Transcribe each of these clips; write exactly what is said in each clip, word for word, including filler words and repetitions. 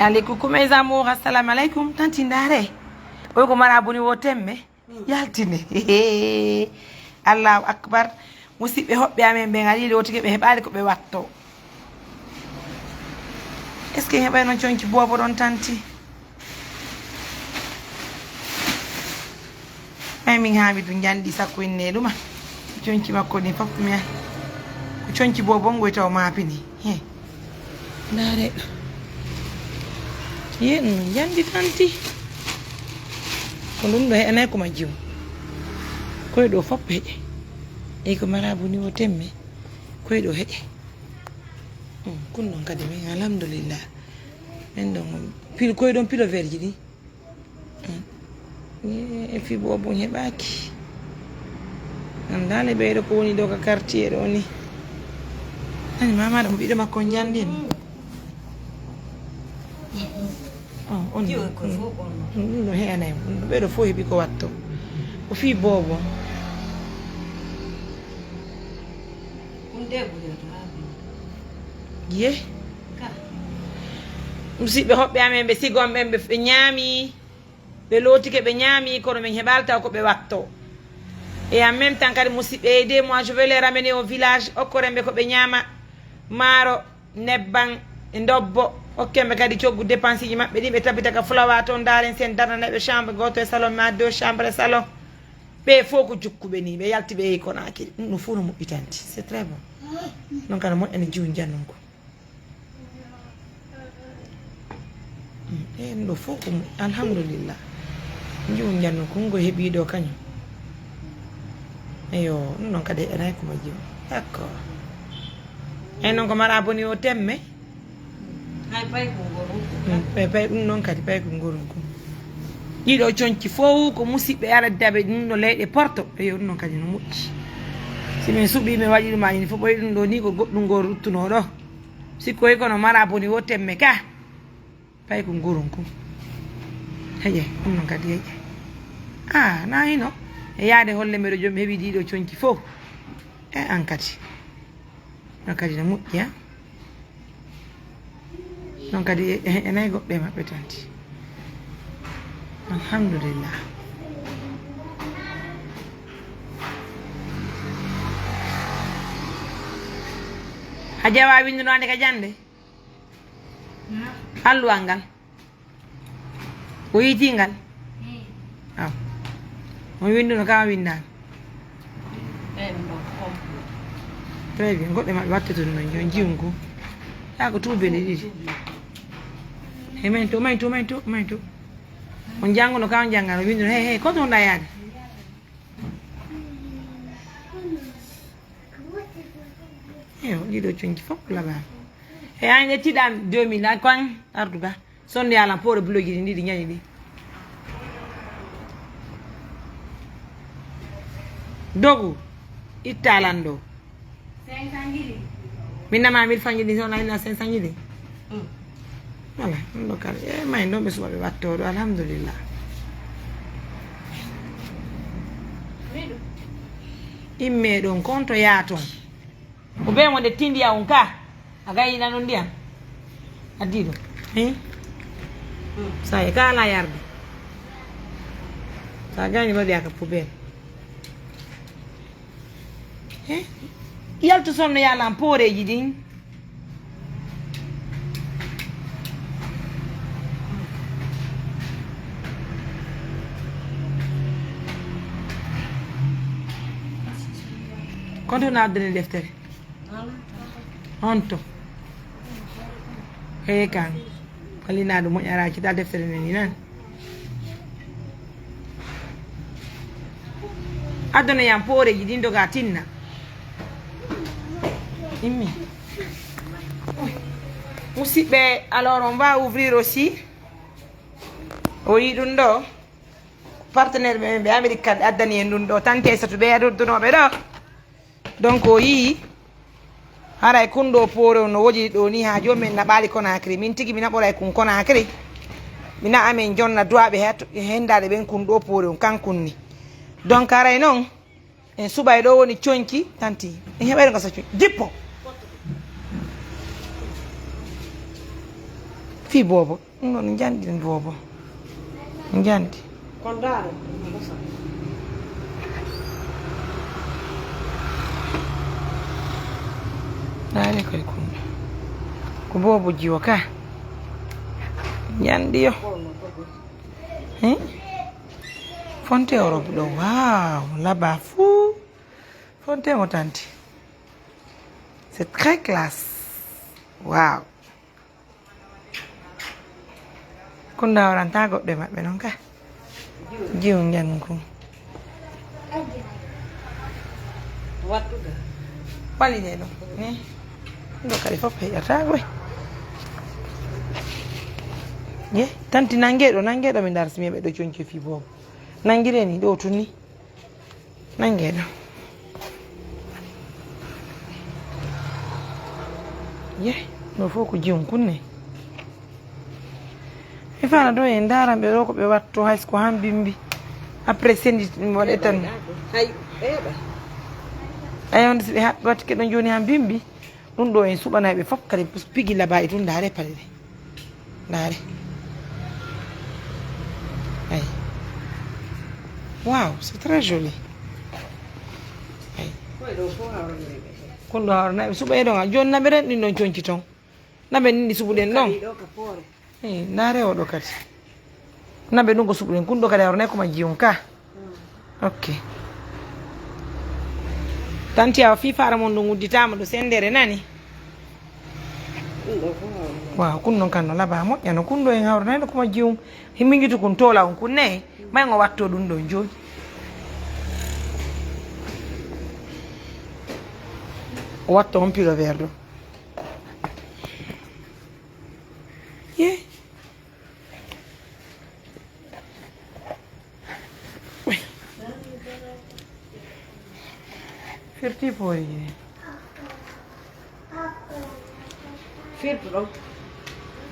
Aleykum, coucou mes amours, assalamu aleykum. Tanti ndaare. Oy ko mara boni wo temme. Yaltine. Allahu akbar. Musidɓe hoɓɓe amen ɓen ari lotike ɓe heɓaali ko ɓe watto. Est ce que heɓay noon conci boobo ɗon tanti? Ay min Hamidou njandi sakko inne ɗuma. Conci makko ɗin fof mi ko conci boobo ngoy taw maapini. He. Ndaare ɗo. Ye ɗum njandi tanti. Ko ɗum ɗo heɗanay ko majjum. Koye ɗo fof heƴe. Eyi ko marabu ni o temme. Koye ɗo heƴe. Hmm, kun noon kadi min alhamdulillah. Min ɗon pil koye ɗon pilo verji ɗi. Hmm. Eh, e fi boobo heɓaaki. Anndaale ɓeyɗo ko woni ɗo ka quartier ɗo ni. Ani mama ɗum ɓiɗɗo makko njandi en. Oh, on ɗum ɗo heyanay mo. Ɗum ɗo ɓeyɗo fof heɓi ko watto. Ko fi boobo. Ye. Musidɓe hoɓɓe amen ɓe sigon ɓen ɓe ɓe ñaami. Ɓe lootike ɓe ñaami kono min heɓaali taw ko ɓe watto. Et en même temps kadi musidɓe aidez moi je vais les ramener au village okkoren ɓe ko ɓe ñaama maaro nebban e ndobbo okken ɓe kadi coggu dépense ji maɓɓe ɗin ɓe tabita ka fulawa toon ndaaren sen darnanay ɓe chambre gooto e salon ma deux chambre e salon. Ɓe fof ko jukkuɓe ni ɓe yalti ɓe yehi Conakry ɗum ɗum fof no moƴƴi tanti c'est très bon. Noon kadi moƴƴani jiwu njannun ko. Ɗum ɗo fof ko alhamdulillah. Njiwu njannu kongo heɓi ɗo kañum. Eyo ɗum noon kadi heɗanay ko majji o d'accord. Eyi noon ko mara boni o temme. Hay pay ko ngoru. Pay pay ɗum noon kadi pay ko ngoru ko. Ɗiɗo conci fof ko musiɓɓe ala dabe ɗum ɗo leyɗe porto. Eyo ɗum noon kadi no moƴƴi. Si min suɓi min waɗi ɗum ani fof ɓoy ɗum ɗo ni ko goɗɗum ngoru ruttuno ɗo. Sikkoy kono mara boni wo temme ka. Pay ko nguron ko. Heƴe ɗum noon kadi heƴe. A na hino e yaade holle mbeɗo joom heɓi ɗiɗo conci fof. E an kadi. Noon kadi no moƴƴi a. Noon kadi e heƴanay goɗɗo e maɓɓe tanti. Alhamdulillah. A jawa winndunande ka jannde. Alluwal ngal o yiiti ngal. Aw on winnduno ka winndani. Très bien goɗɗo maɓɓe watte toon ɗon jon jiwum ko yaa ko tuubele ɗiɗi. E mayn to mayn to mayn to mayn to on jannguno ka on janngano winnduno hey hey koto on ɗa yaade. Eyo ɗiɗo conci fof ko laɓaani. E an ƴettiɗa deux mille an ko an arduga sonno yalan poore bloji ɗi ɗiɗi ñañi ɗi. Dogu ittalan ɗo. Min nama mille franc ɗi sona ina cinq cent ɗi. Voilà ɗum ɗo kala e may ɗon ɓe suɓaɓe wattoɗo alhamdulillah. Imme ɗon konto yaa ton. Ko bee mo nde tindiya on ka a gayina non ndiyam addi ɗo. Sa e ka ala yarde sa gayni waɗi aka poubelle. Yaltu sonno yalan pooreji ɗin. Konto na addani deftere. Honto? Hee kan. Kalinaɗo moƴƴara cita deftere nden ni nan. Addono yam pooreji ɗin doga tinna. Immi. Musidɓe alors on va ouvrir aussi. O yi ɗum ɗo. Partenaire ɓe ɓe Amérique kamɓe addani en ɗum ɗo tante satu ɓe adoddunoɓe ɗo. Donc o yii haray kun ɗo poore on no wojiri ɗo ni ha joni min naɓali Conakry min tigi mi naɓoray kun Conakry. Mi naɓa min jonna duwaɓe hendade ɓen kun ɗo poore on kankun ni. Donc haray noon en suɓay ɗo woni conci tanti en heɓayno gasa conci dippo. Fii boobo. Ɗum ɗon njanɗi ɗum boobo. Njanɗi. Kon daaro. Daare koye kunɗo. Ko boobo jiwo ka. Njanɗi yo. Hee? Fonte Europe ɗo. Waaw, laba fuu. Fonte o tanti. C'est très classe. Waaw. Kunda waranta goɗɗo e maɓɓe noon ka. Jiw njangu. Wattuga. Walline ɗo. Ni. Ɗo kadi fof heƴata goy. Ye, tanti nange ɗo, nange ɗo mi ndar simi ɓe ɗo conci fi boobu. Nangire ni ɗo tuni. Nangee ɗo. Ye, ɗo fof ko jiwum kunne. Mi fana ɗo en ndaran ɓe ɗo ko ɓe watto hay so ko han bimbi. Après sendi mi waɗe tan. Hay ɓeeɓa. Ay on si ɓe haɓɓi watte ɗon jooni han bimbi. Ɗum ɗo en suɓanay ɓe fof kadi pigi laba e tun ndaare paɗe ɗe. Ndaare. Ay. Waaw, c'est très joli. Ay. Koye ɗo fof hawrande ɓe. Kon ɗo hawrande ɓe suɓa e ɗon. Jooni naɓe ren ɗin ɗon conci ton. Naɓe ɗin ɗi suɓuɗen ɗon. Kadi ɗo ka poore. Eyi, ndaare oɗo kadi. Naɓe ɗum ko suɓuɗen. Kun ɗo kadi hawrande ko ma jiyum ka. Ok. Tanti awa fii faara mon ɗum udditaama ɗo sendere nani. Ɗum ɗo fof hawrande. Waaw, kun noon kan no laba moƴƴa no kun ɗo en hawrande ko ma jiyum. Himmi ngitu kun toola on kun ne. May ngo watto ɗum ɗo jooni. O watto on pilo verre ɗo. Ye. Firti poori ye. Firtu ɗon.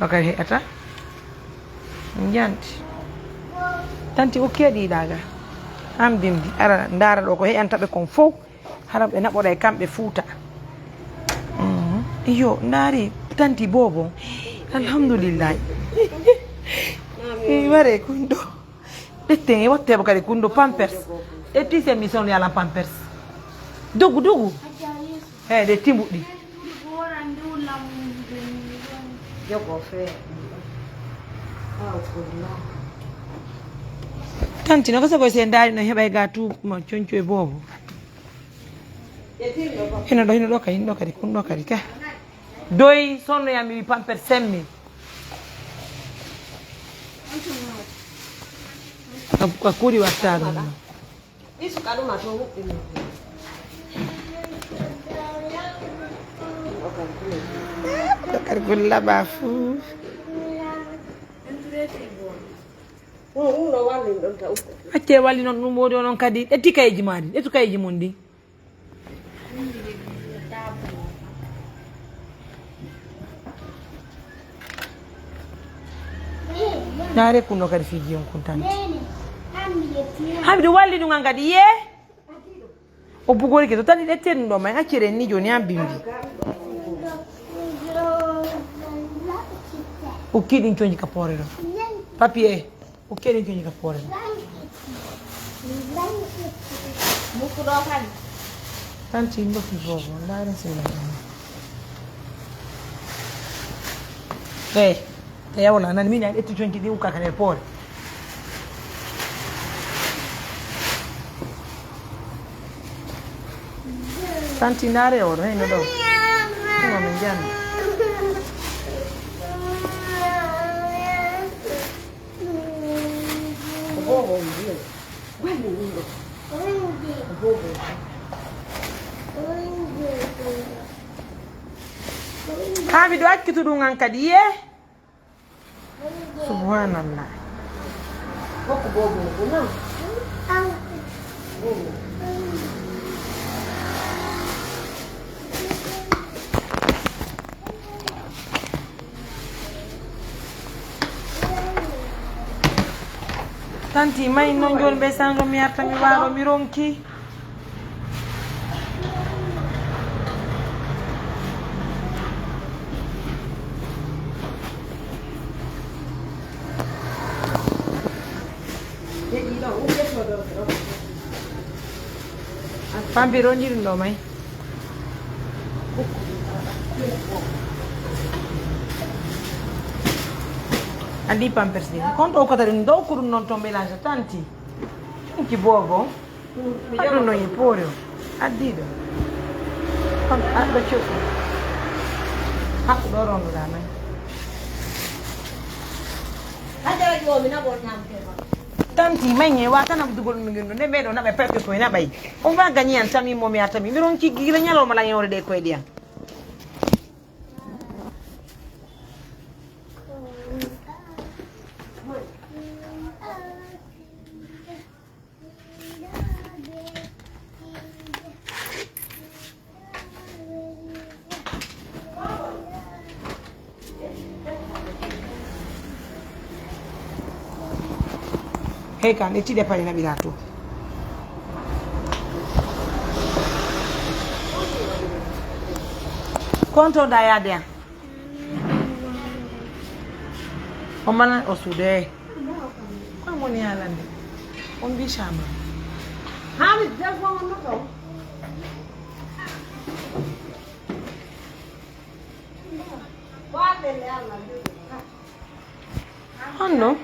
Ɗo kadi heƴata. Njanti. Tanti ukkee ɗi ɗaga. An bimbi. Ara ndaara ɗo ko heƴanta ɓe kon fow. Hara ɓe naɓoɗa e kamɓe Fuuta. Mhm. Iyo, ndaari tanti boobo. Alhamdulillahi. Eh, ware kun ɗo. Ɗetten e wattebo kadi kun ɗo pampers. Ɗetti sen mi son yalan pampers. Dogu, dogu. Hey, ɗe timbuɗi. Jogo fee. Tanti no ko sago sen ndaari no heɓay ga tu ma conco e boobo. Hino ɗo, hino ɗo kadi, hino ɗo kadi, kun ɗo kadi ka. Doy, sonno yam mi wi pampers semmi. A, a kuuɗi watta ɗum. Isu kaɗuma to huɓɓini. Ɗo kadi kun laɓa fuu. Ɗum, ɗum no wallin ɗon ta ukko. Accee walli noon ɗum woodi onon kadi. Ƴetti kayeji maa ɗi. Ƴettu kayeji mon ɗi. Naare kunno kadi fii jiyon kun tan. Haa miɗo walli ɗum an kadi, yee? O bugori ke to tani ɗe tenɗo may accere ni jooni an bimbi. O kiɗin coñi ka poore ɗo. Papier. O keɗen jooni ka poore ma. Mukkuɗo kadi. Tanti mboki bobo, ndaaren sila. Eh, te yawla nan min an ettu jonki ɗi ukka ka nder poore. Tanti ndaare o, heyno ɗo. Ɗum min jami. Ko bobo on ndiyan. Wani ɗum ɗo. Ko bobo on. Haa miɗo accutu ɗum an kadi, yee. Subhanallah. Hokku bobo on, ko non? Bobo. Tanti may noon jooni ɓe sanjo mi arta mi waalo mi ronki. Pampiro ndi ɗum ɗo may. Addi pampers ɗi. Kon ɗo kota ɗum ɗo ko ɗum noon to mélange tanti. Ɗum ki bobo. Aɗum noon e poori o. Addi ɗo. Kon aɗɗo coɗɗi. Hakku ɗo ronduɗa may. Tanti may ñe wa tan abdugol mi ngi nde ɓeɗo naɓe pepte koye naɓay. On va gagner an tami mo mi a tami mi ronki gila ñalawma la yewre ɗe koye ɗiya. Hey kan, ƴetti ɗe paɗe naɓira to. Konto da yaade an. O mana o suude. Ko woni yaalande? On mbi sama. Haami debbo on no ɗo. Honno?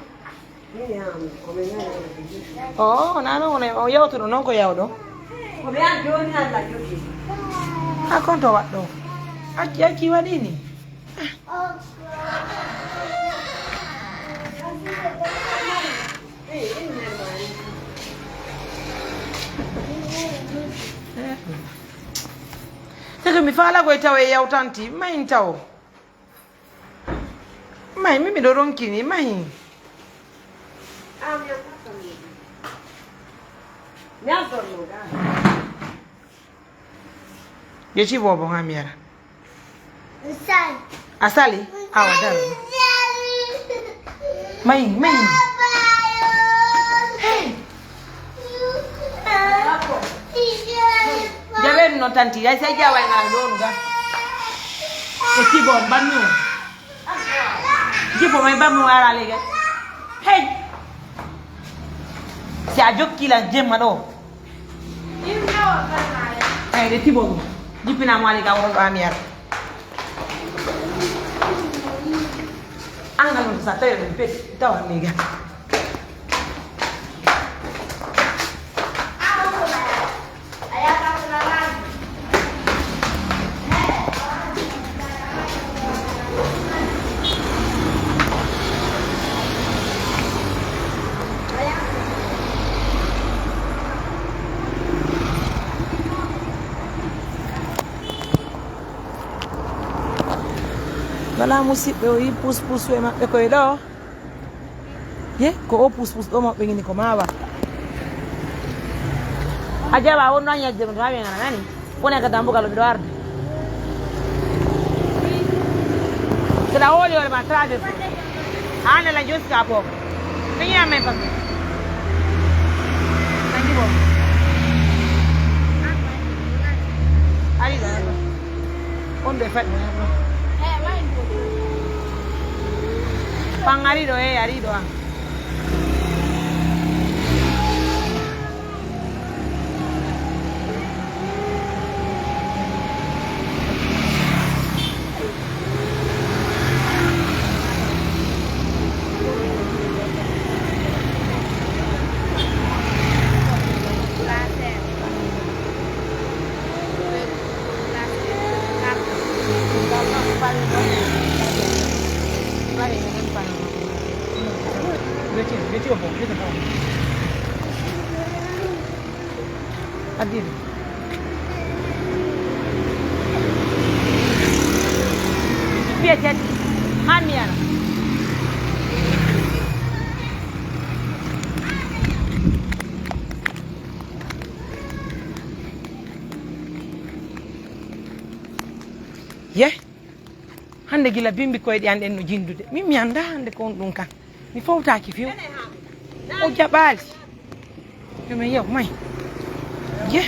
O nano wona o yawtuɗo noon ko yawɗo. A konto waɗɗo. Acci acci waɗini. Seke mi faala koye taw e yawtanti mayin taw. Mayi mi miɗo ronkini mayi. Ƴetti bobo nga mi yara. A sali? Awa dal. Mayi mayi. Jaɓeɗum noon tanti ay say jaway ngal ɗonu ga. E tibo bannu. Jibo may bammu wara legal. Hey. Si a jokki lan jemma ɗo. Hey, de tibo. Jippina mo ali ga woro ba mi yar. Anga non sa tayo be tawa mi ga. Wala musidɓe o yi puspus e maɓɓe koye ɗo. Ye ko o puspus ɗo maɓɓe ngini ko mawa. A jaɓa wonno a ñajde ɗum to mawi ngana nani. Woni ka dambugal o miɗo arde. Saɗa hooli hoore ma traverse. Hande la joska pop. Miñi amen pas. Nangi bo. Ari ɗo. On ɓe fat. Pan ari ɗo e ari ɗo a. Addiɗo. Piya tati. Haa mi yara. Ye. Hannde gila bimbi koyɗe an ɗen no jindude. Min mi annda hannde ko on ɗum kan. Mi fowtaaki few. O jaɓaali. Yo min yaw may. Je.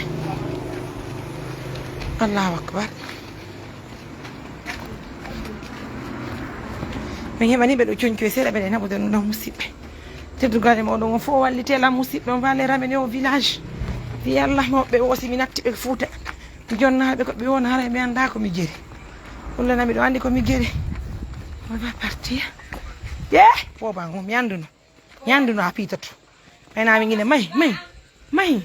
Allahu akbar. Min heɓani ɓe ɗo coñcoy seeɗa ɓeɗe naɓude ɗum ɗo musidɓe. Teddugale mooɗon on fof wallite lan, musidɓe on, valeur amen e o village. Wi Allah mawɓe o si mi natti ɓe Fuuta. Mi jonnaaɓe ko ɓe wona, haray mi anndaa ko mi jeri. Ɗum lanaɓe ɗo anndi ko mi jeri. On va partir. Ye, booba ngo mi annduno. Mi annduno a piitoto. Ɓayna mi ngine mahi, mahi, mahi.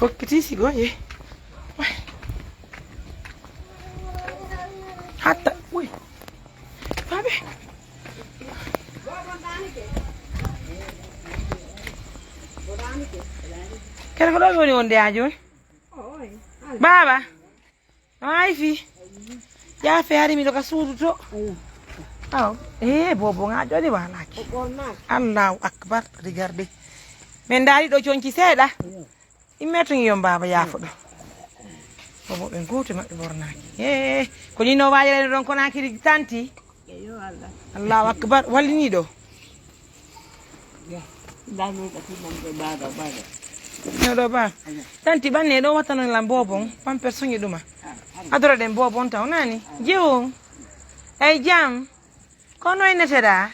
Fokkiti sigo ye. Hatta, uy. Babe. Kene ko ɗo mi woni wonde haa jooni? Baaba. No maayi fii? Ƴaafe hari miɗo ka suudu to. Aw, eh, boobo ŋaa joni waalaaki. Allahu akbar, regardez. Min ndaari ɗo conci seeɗa. Imme to ngiyon baaba yaafo ɗo. Boobo ɓen gooto maɓɓe ɓornaaki. Eh, ko ni no waajirayno ɗon Konaakiri tanti? Eyo, Allah. Allahu akbar, wallini ɗo. Ya, ndaa ɗo ka tinnan ɗo baaga, baaga. No ɗo ba. Tanti ɓanne ɗo wattano lan bobon, pampers soñi ɗuma. Adoro ɗen bobon taw nani. Jewo. Ay jam. Kono e netera.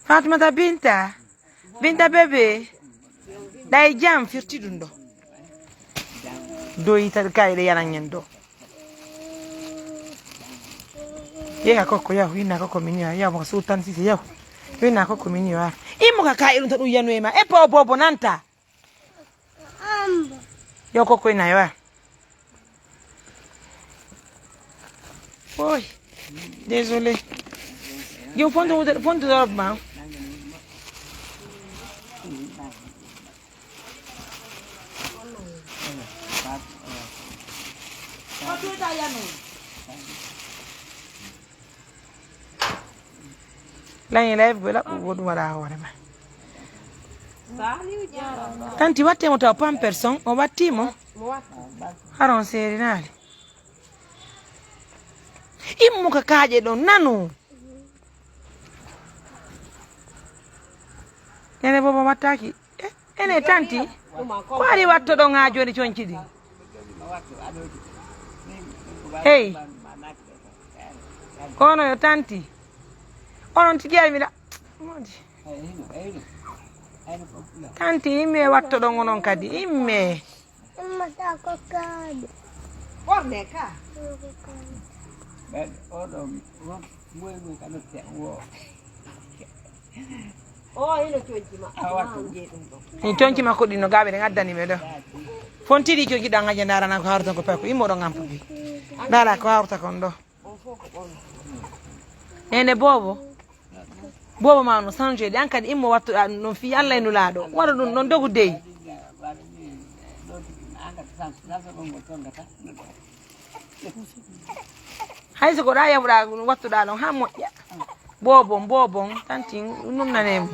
Fatmata Binta. Binta bébé. Ɗay jam firti ɗum ɗo. Doyi taɗ kayɗe yanan en ɗo. Yeha kokko yahu, inna kokko min yahu, yahu mo ka sultan sise yahu. Inna kokko min yahu. Immo ka kayi ɗum to ɗum yanu e ma. E po bobo nanta. Yo kokko inna yo. Oy. Désolé. Yo fonto fonto robe ma. Lañi live ɓe laɓɓu woɗum waɗa hoore ma. Tanti watte mo taw pampers on o watti mo. Haron seerinaali. Immo ka kaaƴe ɗon nanu. Nene bobo wattaki. Eh, ene tanti. Ko ari wattoɗon haa jooni conci ɗi? Hey. Kono yo tanti. Onon tigi ay miɗa. Tanti imme wattoɗon onon kadi. Imme. Immata ko kaade. Ɓorne ka. Ɓen oɗo moy moy ka natti wo. O hino conci ma. Ni conci makko ɗin no gaɓe ɗen addani ɓe ɗo. Fontiri conci ɗan haja ndarana ko hawrata ko peko immo ɗon ampa bi. Ndara ko hawrata kon ɗo. Nene bobo. Bobo ma no changé de an kadi immo wattuɗa ɗum ɗon fii Allah e nulaaɗo. Waɗa ɗum ɗon dogu dey. Hay so ko ɗa yaɓuɗa wattuɗa ɗon ha moƴƴa. Bobon bobon tanti ɗum ɗum nane mo.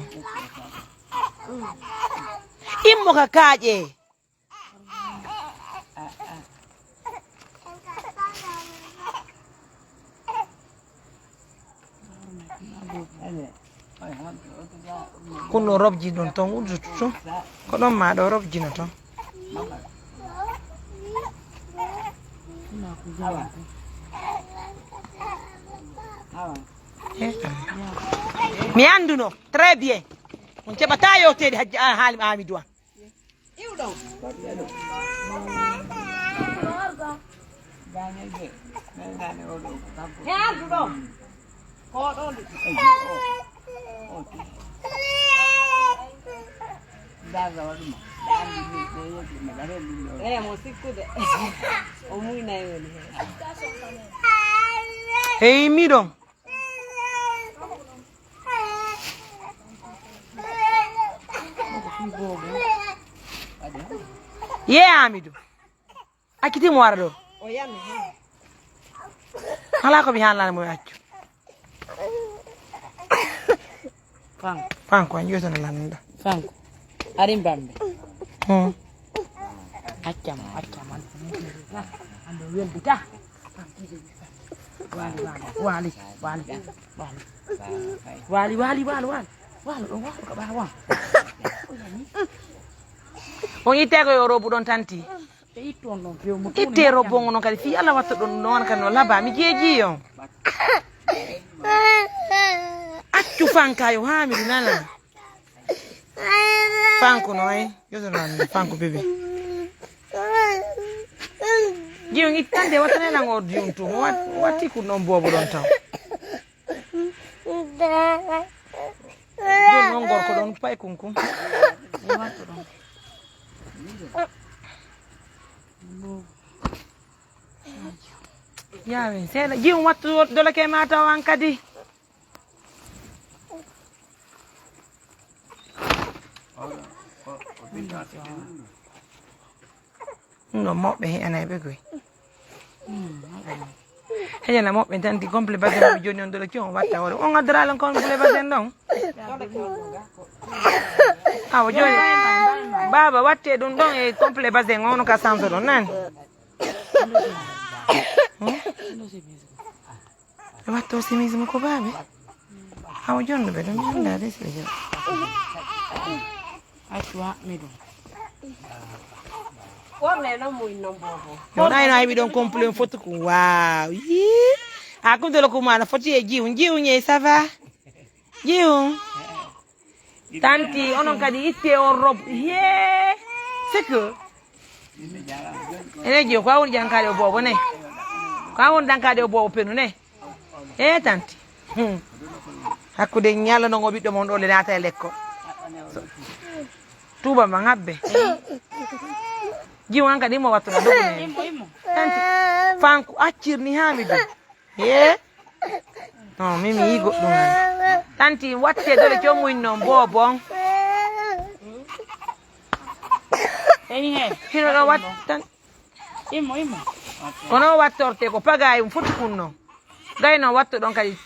Immo ka kaaƴe. Kono robji ɗon ton uddutu tun. Ko ɗon ma ɗo robji no ton. Eh, Allah. Mi annduno très bien. On keɓata yewteede hajji a haali Amidou an. Iwɗon. He ardu ɗo. Ko ɗo ndi. Eyi mo sikkude. O muyna e woni he. Hey miɗon. Ye Amidou. Acciti mo wara ɗo. Hala ko mi haalani mo accu. Fanko. Fanko an ƴewtana lan ɗo. Fanko. Ari mbambe. Hmm. Accam, accam an. Ando weldi ta. Wali, wali, wali, wali. Wali, wali, wali, wali. Wali, ɗo wali ko ɓawa. On ittee ko yo robu ɗon tanti. Ittee robu on kadi fii Allah watto ɗon noon kadi no laba mi jeeji on. Accu fanka yo haamidu nana. Fanko no ay. Yoto nana fanko bebe. Jiyo ittande wattane lan o diyum tu. Watti kun ɗon bobo ɗon taw. Ɗum noon gorko ɗon pay kunkun. Yaawen seeɗa jiwum wattu dolake ma taw an kadi. Ɗum ɗo moɓɓe heƴanay ɓe koy. Heƴana moɓɓe tan ti complet basen ɓe joni on dolo ki on watta hoore on addoralan complet basen ɗon. Awa joni baba watte ɗum ɗon e complet basen on ka sanso ɗon nani. Ɓe watto simisme ko baaɓe. Hawa jonno ɓe ɗum yimdaade si ɓe jam. Accu haɓmi ɗum. Ɓorne noon mum noon boobo. Yo ɗayno ay miɗon complet foto ko waaw yii. A kumtolo kuma no foti e jiwun jiwun yey ça va. Jiwun. Tanti onon kadi itte on rob hee. C'est que ene jiyo ko a woni jankaade o boobo ne. Ko a woni dankaade o boobo penu ne. E tanti. Hmm. Hakkude ñalla non o ɓiɗɗo mon ɗo le naata e lekko. Tuuba ma ŋabbe. Jiwo an kadi mo wattuɗa dogu ne. Tanti. Fanku accirni Hamidou. Ye. Non, mimi yi goɗɗum. Tanti watte dole jomuin non bobon. Hino ɗo wat tan. Immo, immo. Kono wattorte ko pagayum foti kunno. Gayno watto ɗon kadi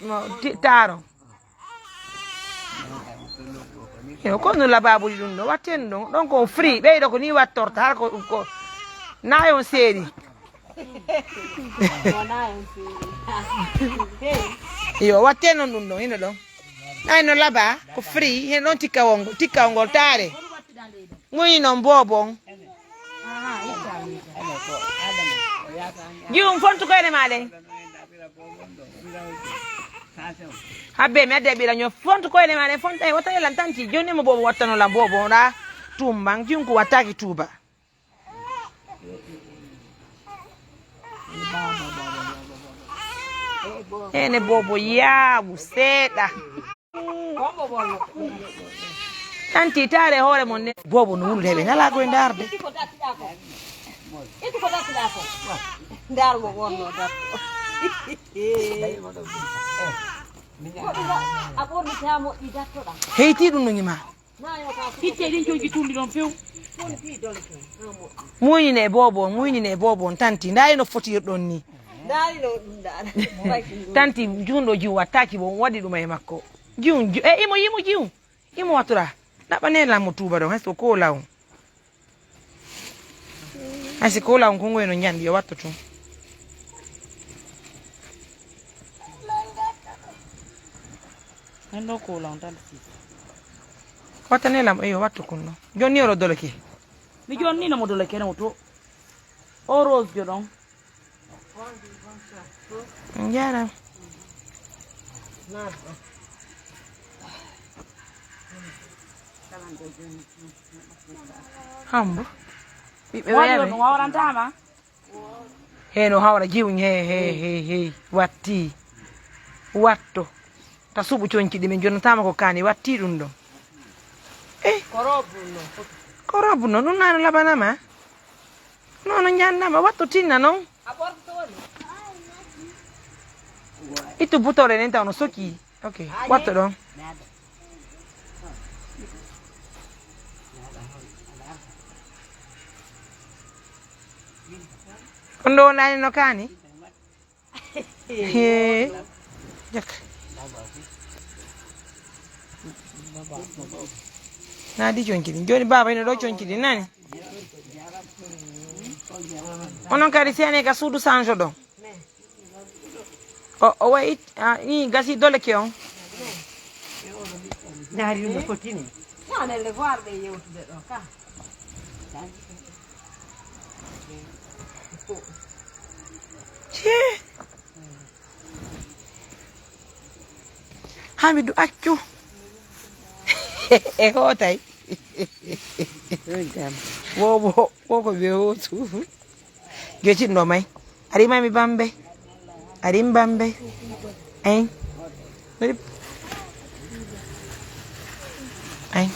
taaro. Yo ko no lababuɗi ɗum ɗo watten ɗum ɗon ko free ɓeyɗo ko ni wattorta har ko ko nayon seeri. Yo watte noon ɗum ɗon hino ɗon. Nay no laba ko free hino ɗon tikkawol ngol tikkawol ngol taare. Muyi noon boobon. Jiwum fontu koyɗe ma ɗen. Habbe mi adde ɓira ño fontu koyɗe ma ɗen fontu ay wata yelan tanti joni mo bobo wattano lam bobo na tumban jiwum ko wattaki tuba. Ene bobo yaawu seeɗa. Tanti taare hoore mon ne. Boobo no wulude ɓe ngalaa koye ndaarde. Itti ko dattiɗaa ko. Itti ko dattiɗaa ko. Ndaar mo wonno datto. Ko ɗum a ɓornitaa moƴƴi dattoɗaa. Heyti ɗum no ñima. Hitte ɗin coñci tulli ɗon few. Muynine e boobo on, muynine e boobo on tanti. Ndaari no fotirɗon ni. Tanti juunɗo jiw wattaaki bo, on waɗi ɗum e makko. Jiw, e imo, imo jiw. Imo wattora. Naɓɓane lan mo tuuba ɗon, hay so ko law. Hay si ko law, ko ngoy no ñandi, yo watto tun. Nan ɗo ko law tan si. Wattane lam, eyo, watto kun no. Jonni o ɗo doloke. Mi jonni no mo doloke no to. O Rose jo ɗon. Njaram. Hambo. Ɓiɓɓe weewe. Ɗum wawrantama. Heno hawra jiwñ he he he he watti. Watto. Ta suɓu coñci ɗi min jonnatama ko kani watti ɗum ɗon. Eh. Ko robu no. Ko robu no ɗum nano labanama. Nono ñannama watto tinna noon. Ittu butore nen taw no soki. Ok. Watto ɗon. Ko ndowonani no kaani. Hee. Jakka. Naa di conci ɗin jooni baaba ina ɗo conci ɗin nani. Onon kadi sene ka suudu sanjo ɗo. O o wayi ni gasi dole ke on. Ndaari ɗum no fotini. Nane le voir ɓe yewtude ɗo ka. Cee. Hamidu, accu. E hootay. Wo, wo, wo ko ɓe hootu. Jotinɗo may. Ari mami Bambe. Ari Bambe. Ay. Ay.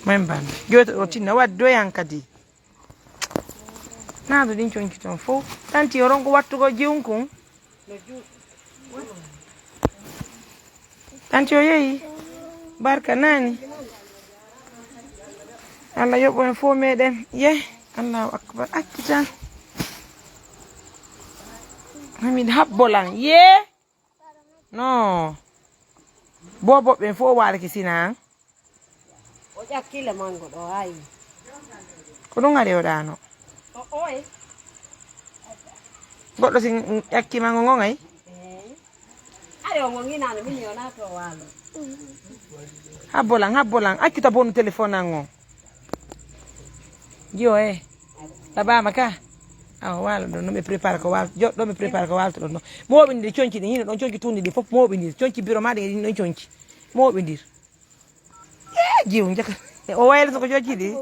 Mami Bambe. Joto o tinna waddo yan kadi. Naadu ɗin conci ton fof. Tanti o ronko wattugo jiwnkun. Tanti o yehi. Barka nani. Allah yoɓo en fof meɗen. Ye. Allahu akbar. Accitan. Hamid habbolan. Ye. No. Bobo ɓen fof waalake sina an. O ƴakkile mango ɗo, ayi. Ko ɗum ari o ɗaano. O, oye. Goɗɗo si ƴakki mango ngon ay. Eey. Ari o mo nginano min yo nato waalo. Habbolan, habbolan. Accuta bonu téléphone an o. Jiyo e. Tabama ka. Awa waalo ɗo, no ɓe prépare ko waal-, joɗɗo ɓe prépare ko waalto ɗon ɗo. Mooɓindir conci ɗin, hino ɗon conci tundi ɗi fof mooɓindir. Conci biro ma ɗin, ɗin ɗon conci. Mooɓindir. Ee, jiw, njaka. O wayla so ko jojji ɗi.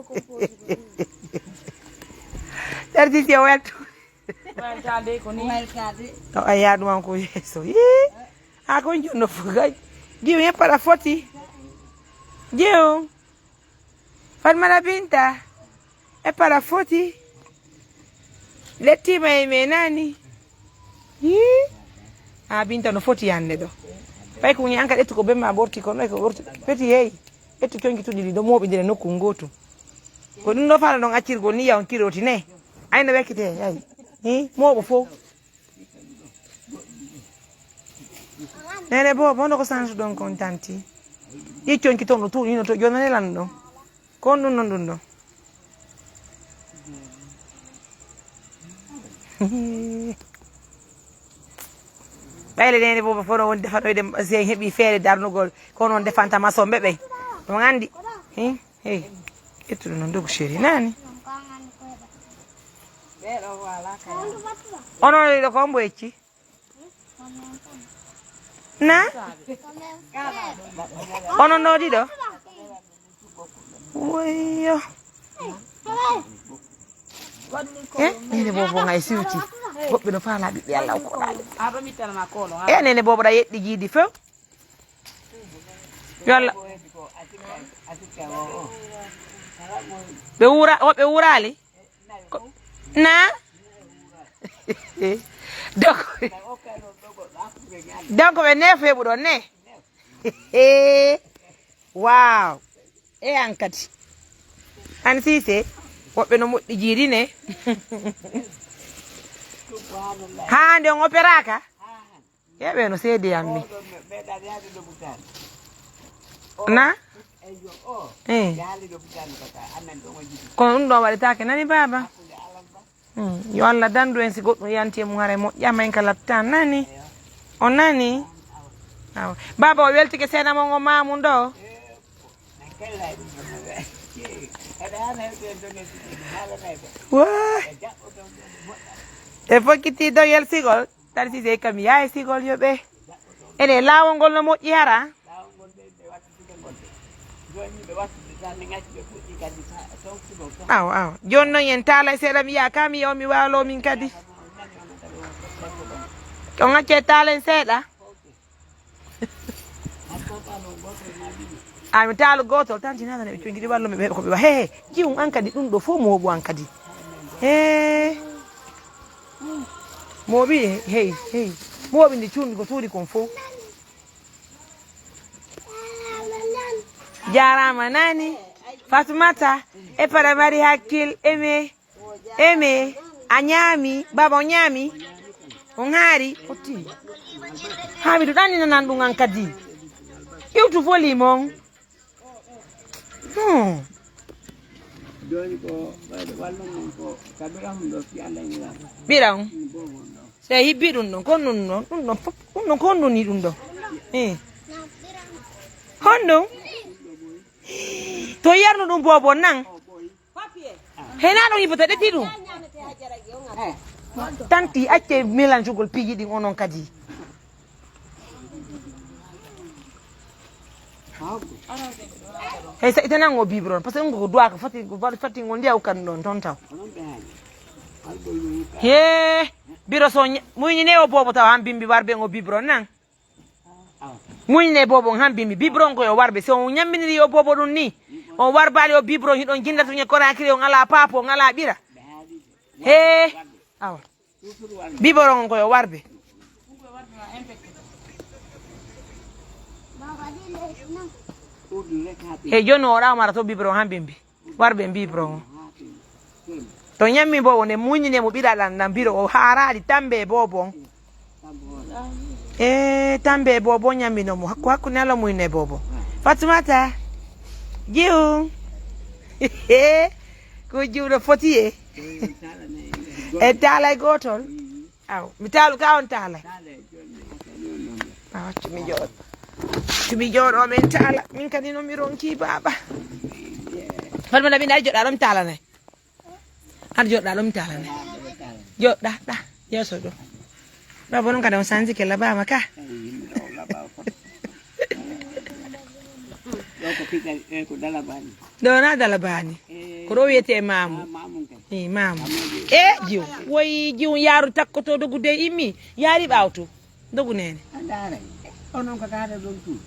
Tardi si o welto. Weltade ko ni. Weltade. To a yaadu man ko yeeso. Yii. A ko jonno fof kay. Jiw, yen paɗa foti. Jiw. Fatmata Binta, e paɗa foti. Lettima e me nani. Yii. A Binta no foti yande ɗo. Fay ko woni an ka ƴettu ko bemma ɓorti kono ko ɓorti. Feti hey. Ƴettu conki tuɗi ɗi ɗo mooɓindire nokku ngotu. Ko ɗum ɗo fala ɗon accirgol ni yaw kiroti ne. Ay no wekkite ay. Hi, mooɓo fof. Nene bo, bono ko sansu ɗon kon tanti. Ɗi conki ton ɗo tuuɗi no to jonane lan ɗon. Kon ɗum non ɗum ɗon. Ɓayle nene bo, bono won defanoyde sen heɓi feere darnugol. Kono on defanta masomɓe ɓe. Ɗum andi. Hi. Hey, ƴettu ɗum noon dogo chéri nani. Onon ɗiɗo ko hombo yecci? Na? Onon ɗo ɗiɗo? Woyyo. Eh, nene bobo ngay siwti. Goɗɓe no faala ɓiɓɓe Allah ko ɗaade. Eh, nene bobo ɗa yeɗɗi jiidi few. Yo Allah. Ɓe wura, woɓɓe wuraali? Ko, na? Donc, donc ɓe neef heɓuɗon ne? Wow. E an kadi. An Sise, woɓɓe no moƴƴi jiidi ne? Haa nde on opéraka? Yeɓe no seedi yammi. Na? Eh. Kono ɗum ɗo waɗitaake nani baaba? Hmm. Yo Allah dandu en si goɗɗum yanti e mum haray moƴƴama en ka latta nani? O nani? Awa. Baaba o weltike seeɗa mo ngo mamu ɗo. Waay. E fokkiti dogel sigol. Tari Sise kam yaay sigol yo ɓe. Ene laawol ngol no moƴƴi hara. Awa, awa. Jooni noon en taalay seeɗa mi yaha ka mi yaha mi waalo min kadi. On accay taalen seeɗa. A mi taalo gootol tan tinana ɓe cuuji ɗi wallo mi ɓe ko ɓe wa he he. Jiwum an kadi ɗum ɗo fof mooɓu an kadi. He. Mooɓi hey hey. Mooɓi ndi cuundi ko tuuri kon fof. Jaaraama nani. Fatmata e paɗa mari hakkil eme. Eme, a ñaami, baaba o ñaami. On haari, fotti. Hamidu ɗanni nanan ɗum an kadi. Iwtu volume on. Hmm. Jooni ko ɓayde wallu mum ko ka ɓira hum ɗo fi Allah ina laata. Ɓira on. Ɗum bobo on ɗo. So hibbi ɗum ɗon, kon ɗum ɗon, ɗum ɗon fof, ɗum ɗon kon ɗum ni ɗum ɗo. Eh. Honɗum? To yarnu ɗum bobo nan. O ɓoyi. Papier. Ah, Hena ɗon yibbata ɗetti ɗum. Tanti, acce mélange-ugol piiji ɗin onon kadi. Hey, sa ita nan o biberon, parce que ngo duwa ko fati, ko fati, fati ngo ndiya ukan ɗon ton taw. He, biro so muyni ne o bobo taw han bimbi warbe ngo biberon nan. Muyni ne bobo han bimbi biberon ko yo warbe so nyamminiri o bobo ɗum ni. On warbali o biberon hiɗon jinda to nyakora kiri on ala papo on ala ɓira. He, awa. Biberon on ko yo warbe. E joni o ɗa mara to biberon han bimbi. Warbe biberon on. To nyammi bobo nde muññine mo ɓiɗa ɗan ɗan biro o haaraɗi tambe bobo on. E tambe bobo nyammi no mo hakku hakku ne ala muññine bobo. Fatmata. Jiw. Ko jiwɗo foti e. E taalay gotol. Aw, mi taalu ka on taalay. Awa, tumi jooɗo. Tumi jooɗo, min taala. Min kadi no mi ronki baba. Falma nabi na joɗa ɗo mi taalanay. Ar joɗa ɗo mi taalanay. Joɗa, ɗa, yeso ɗo. Baba non kadi on sanzi ke labama ka. Ɗo ko pigal, eh, ko dalabani. Ɗo na dalabani. Eh, ko ɗo wiyete mamu. Ah, mamu kay. Eh, mamu. Mamuji. Eh, jiw. Woy jiw yaru takkoto dogude immi. Yari ɓawto. Dogu nene. A ndaara. Onon ko taata ɗon tu.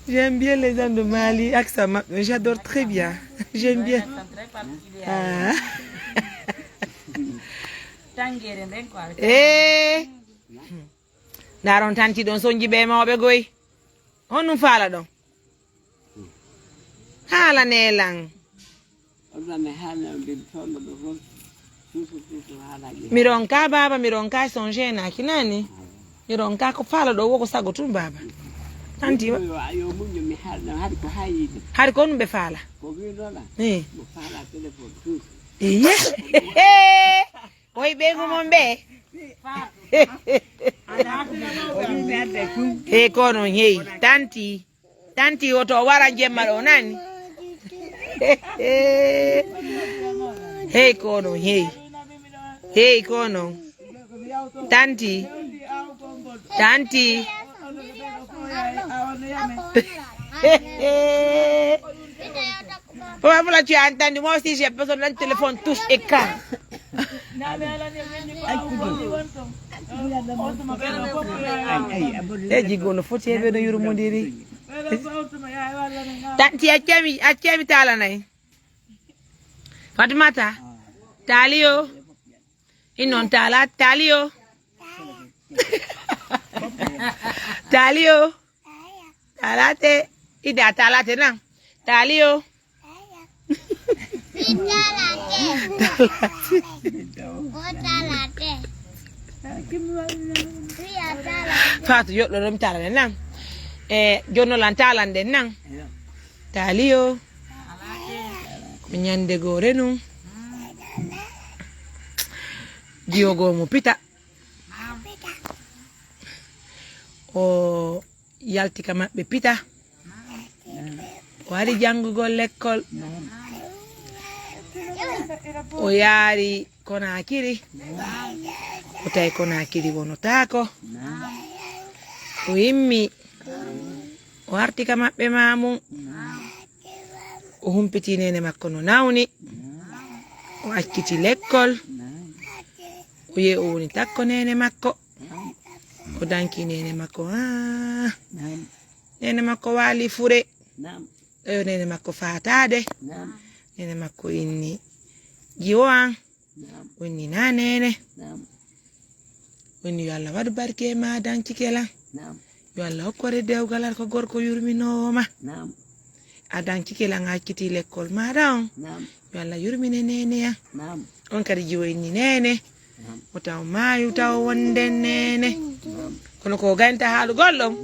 J'aime bien les gens de Mali, accent maɓɓe. J'adore très bien. J'aime bien. Ah. Eh. Ndaron tanti ɗon sonji ɓe mawɓe goy. Honɗum faala ɗon? Haalane lan. Walla mi haalna on ɓe toonno ɗo fof. Toujours, toujours haalaji. Mi ronka baba, mi ronka songe naki nani. Mi ronka ko faala ɗo woko sago tun baba. Tanti wa. Yo, yo muñño mi haalna hari ko haayide. Hari ko honɗum ɓe faala? Ko winola. Eh. Mo faala téléphone toujours. Eye. Oy ɓeygu mon ɓe. He kono hey tanti. Tanti woto o wara jemma ɗo nani. Hey kono hey. Hey kono. Tanti. Tanti. Papa Fula, tu as entendu, moi aussi j'ai besoin d'un téléphone touche écran. E jigo no foti heɓe no yurmodiri. Tanti accemi, accemi taalanay. Fatmata. Taali o. Innon taala, taali o. Taali o. Taalate. Ida taalate nan. Taali o. Taalate. Faatu yoɗɗo ɗum taalane nan. E jonnolan taalande nan. Taali o. Ko ñande goo renum. Jiyo goo mo pita. O yalti ka maɓɓe pita. O ari janngugol lekkol. O yaari Konakiri. O tawi Konakiri wonotaako. O immi. O arti ka maɓɓe maamum. O humpiti neene makko no nawni. O acciti lekkol. O yehi o woni takko neene makko. O danki neene makko. Ah. Neene makko waali fure. Ɗoyo neene makko faataade. Neene makko inni jiwo an. Wonni na neene. Wonni yo Allah waɗu barke e ma dankike lan. Yo Allah hokkore dewgal ar ko gorko yurminoowo ma. A dankike lan a acciti lekkol maɗa on. Yo Allah yurmine neene an. On kadi jiwo inni neene. Mo taw maayu taw wonde neene. Kono ko ganta haalugol ɗon.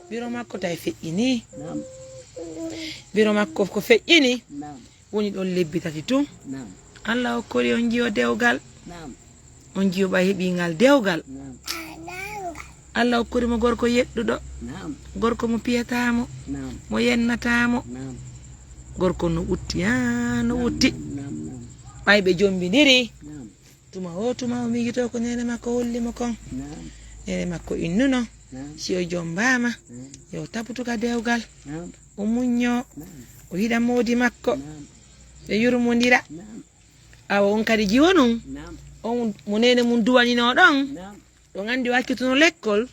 Biro makko tawi feƴƴini. Biro makko ko feƴƴini. Woni ɗon lebbi tati tun. Naam. Allah hokkori on jiwo dewgal. Naam. On jiwo ɓay heɓi ngal dewgal. Naam. Allah hokkori mo gorko yeɗɗuɗo. Naam. Gorko mo piyata mo. Naam. Mo yennata mo. Naam. Gorko no ɓutti, haa no ɓutti. Ɓay ɓe jombindiri. Tuma o tuma o miijotoo ko neene makko holli mo kon. Neene makko innuno. Si o jombaama, yo taputu ka dewgal. O muññoo. O yiɗa moodi makko. Ɓe yurmondira. Awa on kadi jiwo non. On mo neene mum duwaninoo ɗon. Ɗon anndi o accituno lekkol.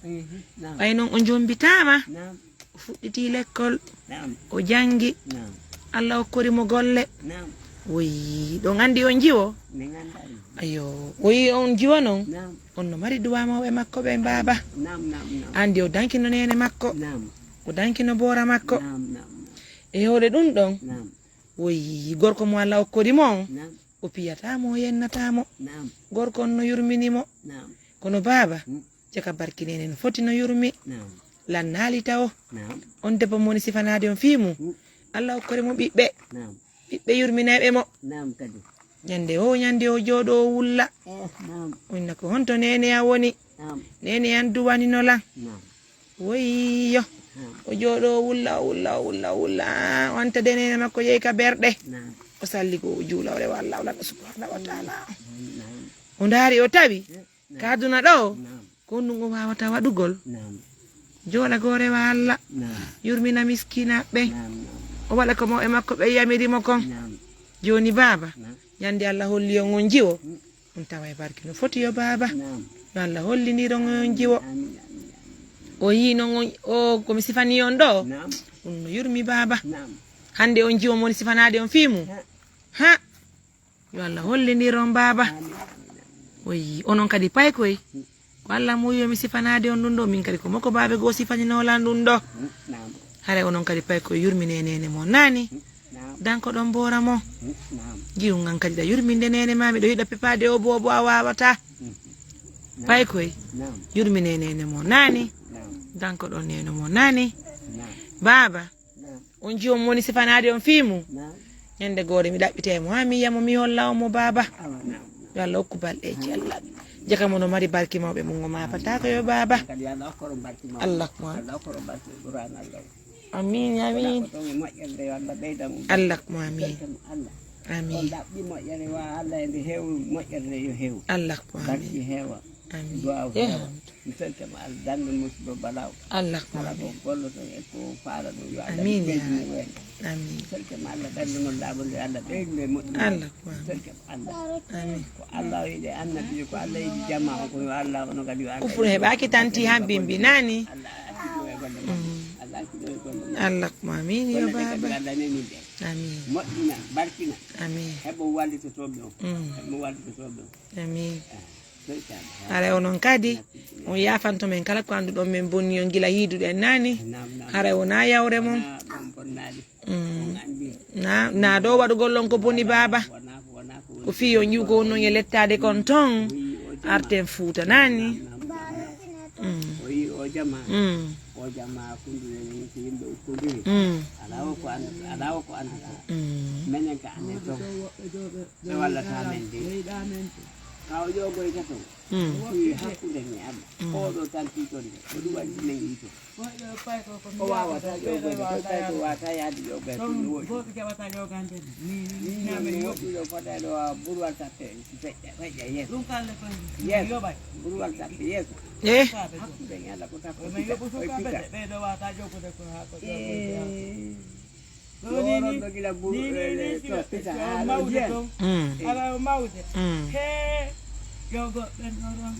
Ɓay non o jombitaama. O fuɗɗiti lekkol. O janngi. Allah okkori mo golle. Woyi, ɗon anndi on jiwo. Ayo, woyi on jiwo non. On no mari duwa mawɓe makko ɓe baaba. Anndi o dankino neene makko. O dankino boora makko. E hoore ɗum ɗon, woyi, gorko mo Allah okkori mo on, o piyataa mo, o yennataa mo. Gorko on no yurmini mo. Kono baaba, jaka barki neene no foti no yurmi. Lannaali tawo. On debbo mo woni sifanaade on fii mum. Allah okkori mo ɓiɓɓe. Ɓiɓɓe yurminayɓe mo. Ñande o, ñande o jooɗo o wulla. O inna ko honto neene an woni? Neene an duwanino lan. Woyyo. O jooɗo o wulla, o wulla, o wulla, o wulla. O anta de neene makko yehi ka berɗe. O salli ko o juula o rewa Allah, Allah subhanahu wa ta'ala. O ndaari o tawi ka aduna ɗo, ko ɗum o waawata waɗugol. Jooɗa go rewa Allah, yurmina miskiinaaɓe ɓen. O waɗa ko mawɓe makko ɓe yamiri mo kon. Jooni baaba, ñande Allah holli on on jiwo, on tawa e barki no foti yo baaba. Yo Allah hollinir on on jiwo. O yii non on, o ko mi sifani on ɗo, ɗum no yurmi baaba. Hande on jiwo mo woni sifanaade on fii mum. Ha! Yo Allah hollinir on baaba. Woyi, onon kadi paykoy. Ko Allah muuyi yo mi sifanaade on ɗum ɗo, min kadi ko moko baabe goo sifaninoo lan ɗum ɗo. Hara onon kadi paykoy yurmine neene mo naani. Danko ɗon boora mo. Jiwu ngan kadi ɗa yurminde neene ma, miɗo yiɗa pepaade o boobo a waawata. Paykoy yurmine neene mo naani. Danko ɗon neene mo naani. Baaba, on jiwo mo woni sifanaade on fii mum. Ñande goore mi ɗaɓɓita e mo, haa mi yiya mo, mi holla on mo baaba. Yo Allah okku balɗeeji Allah. Jaka mo no mari barki mawɓe mum, o maapataako yo baaba. Allah ko amin, amin. Allah ko amin. Amin. Allah ko amin. Amin. Duwaaw heewa. Amin. Duwaaw heewa. Mi salke ma Allah, dande musiba balaaw. Allah ko amin. Kala ko golloton e ko faalaɗon yo Allah ɓeydine weenga. Amin. Mi salke ma Allah, dande mon laaɓude yo Allah ɓeydine moƴƴi. Allah ko amin. Mi salke ma Allah. Amin. Ko Allah o yiɗi annabi, ko Allah yiɗi jama o, ko yo Allah ono kadi yo Allah. Kufru heɓaaki tanti ha bimbi nani. Allah accitino e golle mon. Allah accitino e golle mon. Allah ko amin yo baaba. Allah nemin ɓe. Amin. Moƴƴina, barkina. Amin. Heɓo wallitotooɓe on. Heɓo wallitotooɓe on. Amin. Haray onon kadi, on yaafanto men kala ko annduɗon men bonni on gila yiiduɗen naani. Haray wonaa yawre mon. Mm. Na, na ɗo waɗugol on ko boni baaba. Ko fii on yiwgo on non e lettaade kon ton. Arten Fuuta naani. Mm. Mm. Mm. Ɓe wallata men de. Ka o ƴoogoyta ton. Mm. Fii hakkunde mi Allah. Mm. Oɗo tantiiɗon de. Ko ɗum waɗi men yiito. Ko waawata ƴoogoyde, ko tawi ko waawata yaade ƴoogoyde, ɗum no woɗɗi. Min, min, min woɗɗi ɗo fota ɗo, buruwal tappe, feƴƴa, feƴƴa yeeso. Yeeso. Buruwal tappe yeeso. Eh? Hakkunde mi Allah ko tappo pita, koye pita. Eh. Joronɗo gila buru, eh, to pita, haala o jiyan. Mm. Ala o mawde. Mm. He, jogo ɓen ɗo ɗon.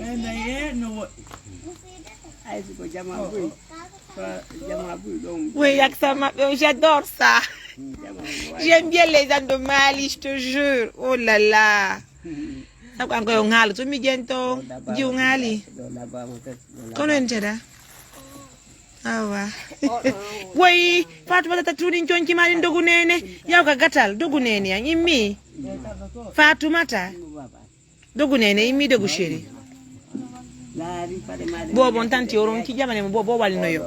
Ɓen ɗo ye no woɗɗi. Ay, si ko jama buy. Ko jama buy ɗon. Oui, ak sa maɓɓe, j'adore ça. Mm, jama buy. J'aime bien les gens de Mali, je te jure. Oh là là. Mm. Sabu an ko yo ŋaalo to mi jento. Jiw ŋaali. Kono en teda. Awa. Woyi, Fatoumata tuuɗin conci ma ɗin dogu nene. Yaw ka gatal, dogu nene an immi. Fatoumata. Dogu nene immi, dogu chéri. Bobo on tanti o ronki jamane mo bobo walino yo.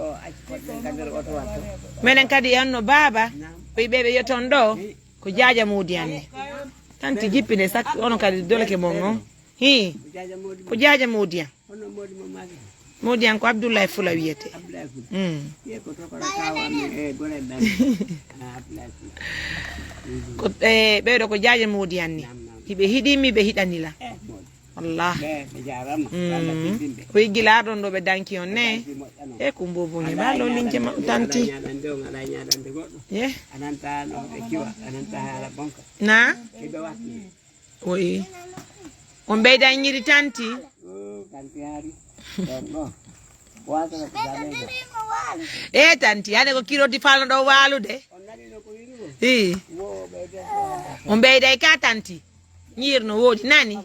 Menen kadi en no baaba. Ɓe ɓe ɓe yeton ɗo. Ko jaaja muudi an ni. Tanti jippine sak ono kadi doleke mon on. Hi. Ko jaaja muudi an. Hono moodi mo maaki. Moodi an ko Abdullahi Fula wiyete. Abdoulaye Fula. Mm. Ye ko to ko kawa mi e gore dan. Ah, Abdoulaye Fula. Ko e ɓeɗo ko jaaje moodi an ni. Hiɓe hiɗi mi ɓe hiɗani la. Eh, moodi. Wallah. Ɓe ɓe jarama. Walla teddinde. Ko yiggilaɗon ɗo ɓe danki on ne. E ko mbobo ne ba lo linje ma tanti. Ye. Ananta no ɓe kiwa ananta hala bonka. Na. Kiɓe watti. Oyi. On ɓeyda ñiri tanti. E tanti ane ko kiroti falno ɗo walude. I. On ɓeyday ka tanti. Ñiir no woodi nani.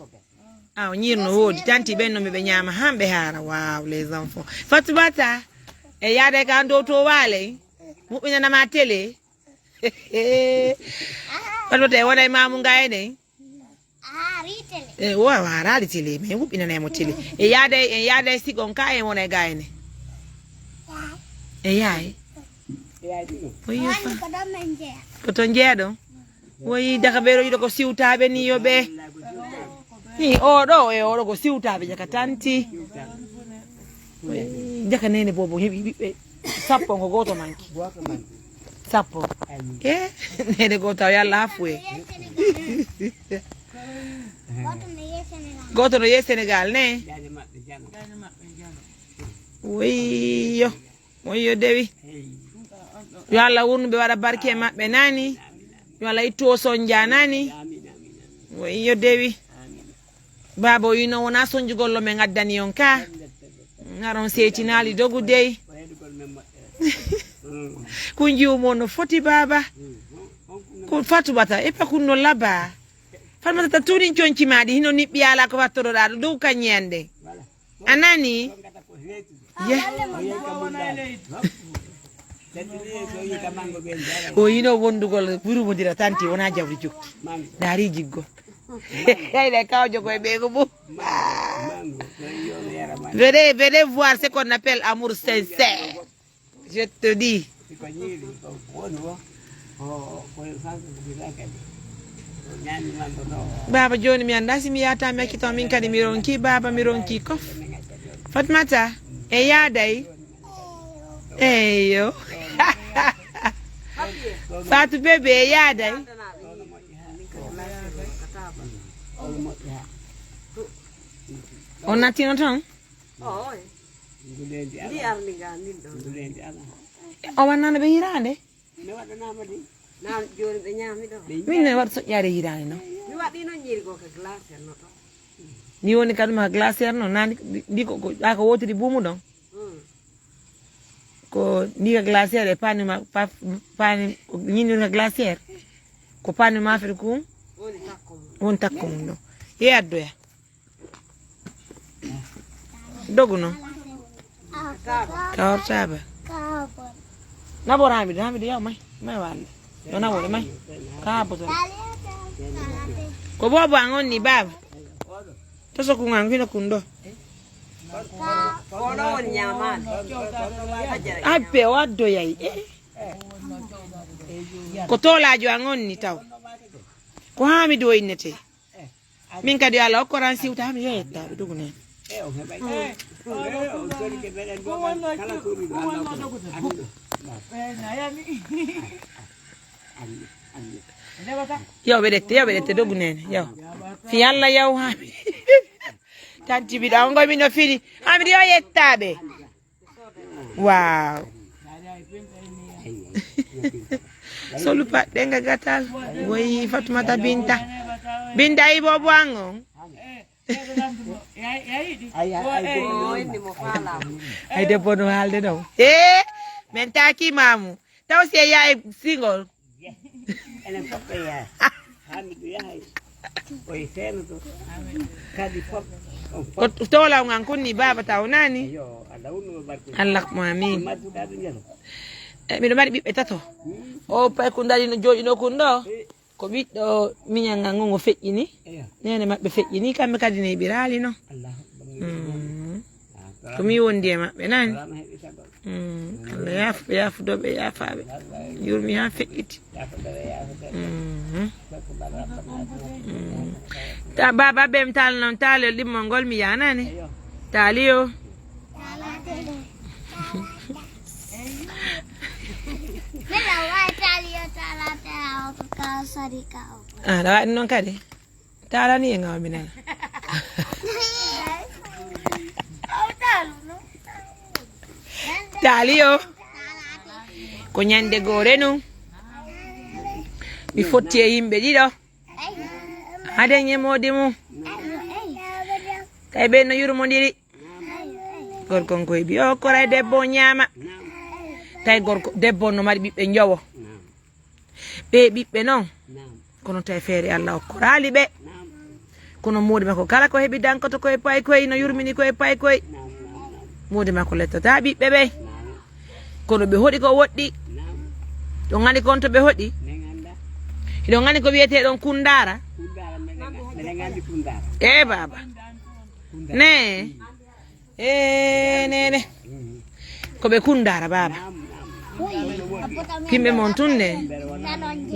Aw ñiir no woodi tanti ɓen no ɓe ñaama han ɓe haara. Waaw les enfants. Fatibata. E yaada ka dow to waaley. Muɓɓinanama télé. Fatibata e wona e mamu ngayne. E o a haraali télé mais huɓɓinanay mo télé. E yaada e yaada e sigon ka e wona e gayne. E yaay. Oyi fa. Ko to jeeɗo. Woyi daka ɓeɗo yiɗo ko siwtaɓe ni yo ɓe. Ni oɗo e oɗo ko siwtaɓe jaka tanti. Jaka nene bobo heɓi ɓiɓɓe sappo ko goto manki. Sappo. E nene goto taw yalla hafu e. Goto no ye Sénégal ne. Woyi yo. Woyi yo dewi. Yo Allah wurnu ɓe waɗa barke e maɓɓe nani. Yo Allah ittu o sonja nani. Woyi yo dewi. Baaba o yino wona sonjugollo men addani on ka. Ngaron seytinaali dogu dey. Kun jiwmo no foti baaba. Kun fatubata e pa kun no laba. Fatmata ta tunin conci maɗi hino niɓɓi ala ko fattoroɗa ɗo dow kañi ande. A nani? Ye. O yino wondugol wurumodira tanti wona jawdi jukki. Dari jiggo. Hayɗa kawjo koye ɓe ko mum. Venez, venez voir ce qu'on appelle amour sincère. Je te dis. Baaba joni mi anda si mi yata mi accita min kadi mi ronki baaba mi ronki kof. Fatmata e yaaday. Eyo. Fatou bébé e yaaday. On nattino toon. Ndi arni ga ndin ɗo. O wannano ɓe yirande. Mi waɗanama de. Nan joni ɓe ñami ɗo. Min ne waɗa soƴƴare yirande no. Mi waɗino ñiri go ka glacière no ɗo. Ni woni kadi ma glacière no nani ndi ko ɗa ko wotiri bumu ɗon. Ko ndi ka glacière e pani ma pani ñin woni ka glacière. Ko pani ma fere kum. Woni takko mum ɗon. Ye addoya. Dogu no. Ka hortaba. Nabor hamidu hamidu yaw may may walla. Yo nabore may. Ka boto. Ko bobo an onni baba. To so kun an hino kun do. Abbe waddo yayi. Ko tolajo an onni taw. Ko hamidu o innete. Min kadi yo Allah okkoran siwta mi yeyettaɓe dogu nen. Yo ɓe ɗette yo ɓe ɗette dogu nene yo. Fi Allah yaw hami. Tanti mbiɗa on gomi no fini hami yo yettaɓe. Waaw. Solu paɗɗe nga gatal. Woyi Fatmata Binta. Binta ibo buango. Ay debbo no haalde ɗo e. Min taki mamu taw si e yaay singol. Enen fof ɓe yaha. Hamidu yahay. Oye seenoto. Kadi fof. Ko towlaw ngan kunni baba taw nani. Yo allah wonnumo barke. Allah mo amin. Martuɗa ɓe jeto. E miɗo mari ɓiɓɓe tato. O pay kun darino joɗino kun ɗo. Ko ɓiɗɗo miñal ngal ngo ngo feƴƴini. Nene maɓɓe feƴƴini kamɓe kadi ne ɓirali no. Ko mi wondi e maɓɓe nani. Allah yaafu ɓe yaafudoɓe yaafaɓe. Yurmi ha feƴƴiti. Ta baba ɓem tal non talel ɗimmol ngol mi yanani. Tali o. Mila wa tali yo tala tala o ka sari ka o. Ah, da waɗi noon kadi. Taalani e ngawa minana. Taali yo. Ko ñande goore nun. Mi fotti e yimɓe ɗiɗo. Haden e moodi mum. Tawi ɓe no yurmondiri. Gorko on koye bi o koray debbo o ñaama. Tawi gorko, debbo on no mari ɓiɓɓe njowo. Ɓe ɓiɓɓe non. Kono tawi feere Allah okkoraali ɓe. Kono moodi makko kala ko heɓi dankoto koye paykoy, no yurmini koye paykoy. Moodi makko lettata ɓiɓɓe ɓe. Kono ɓe hoɗi ko woɗɗi. Ɗon anndi kon to ɓe hoɗi. Hiɗon anndi ko wiyetee ɗon kundaara. E baaba. Ne. E nene. Ko ɓe kundaara baaba. Yimɓe mon tun ne.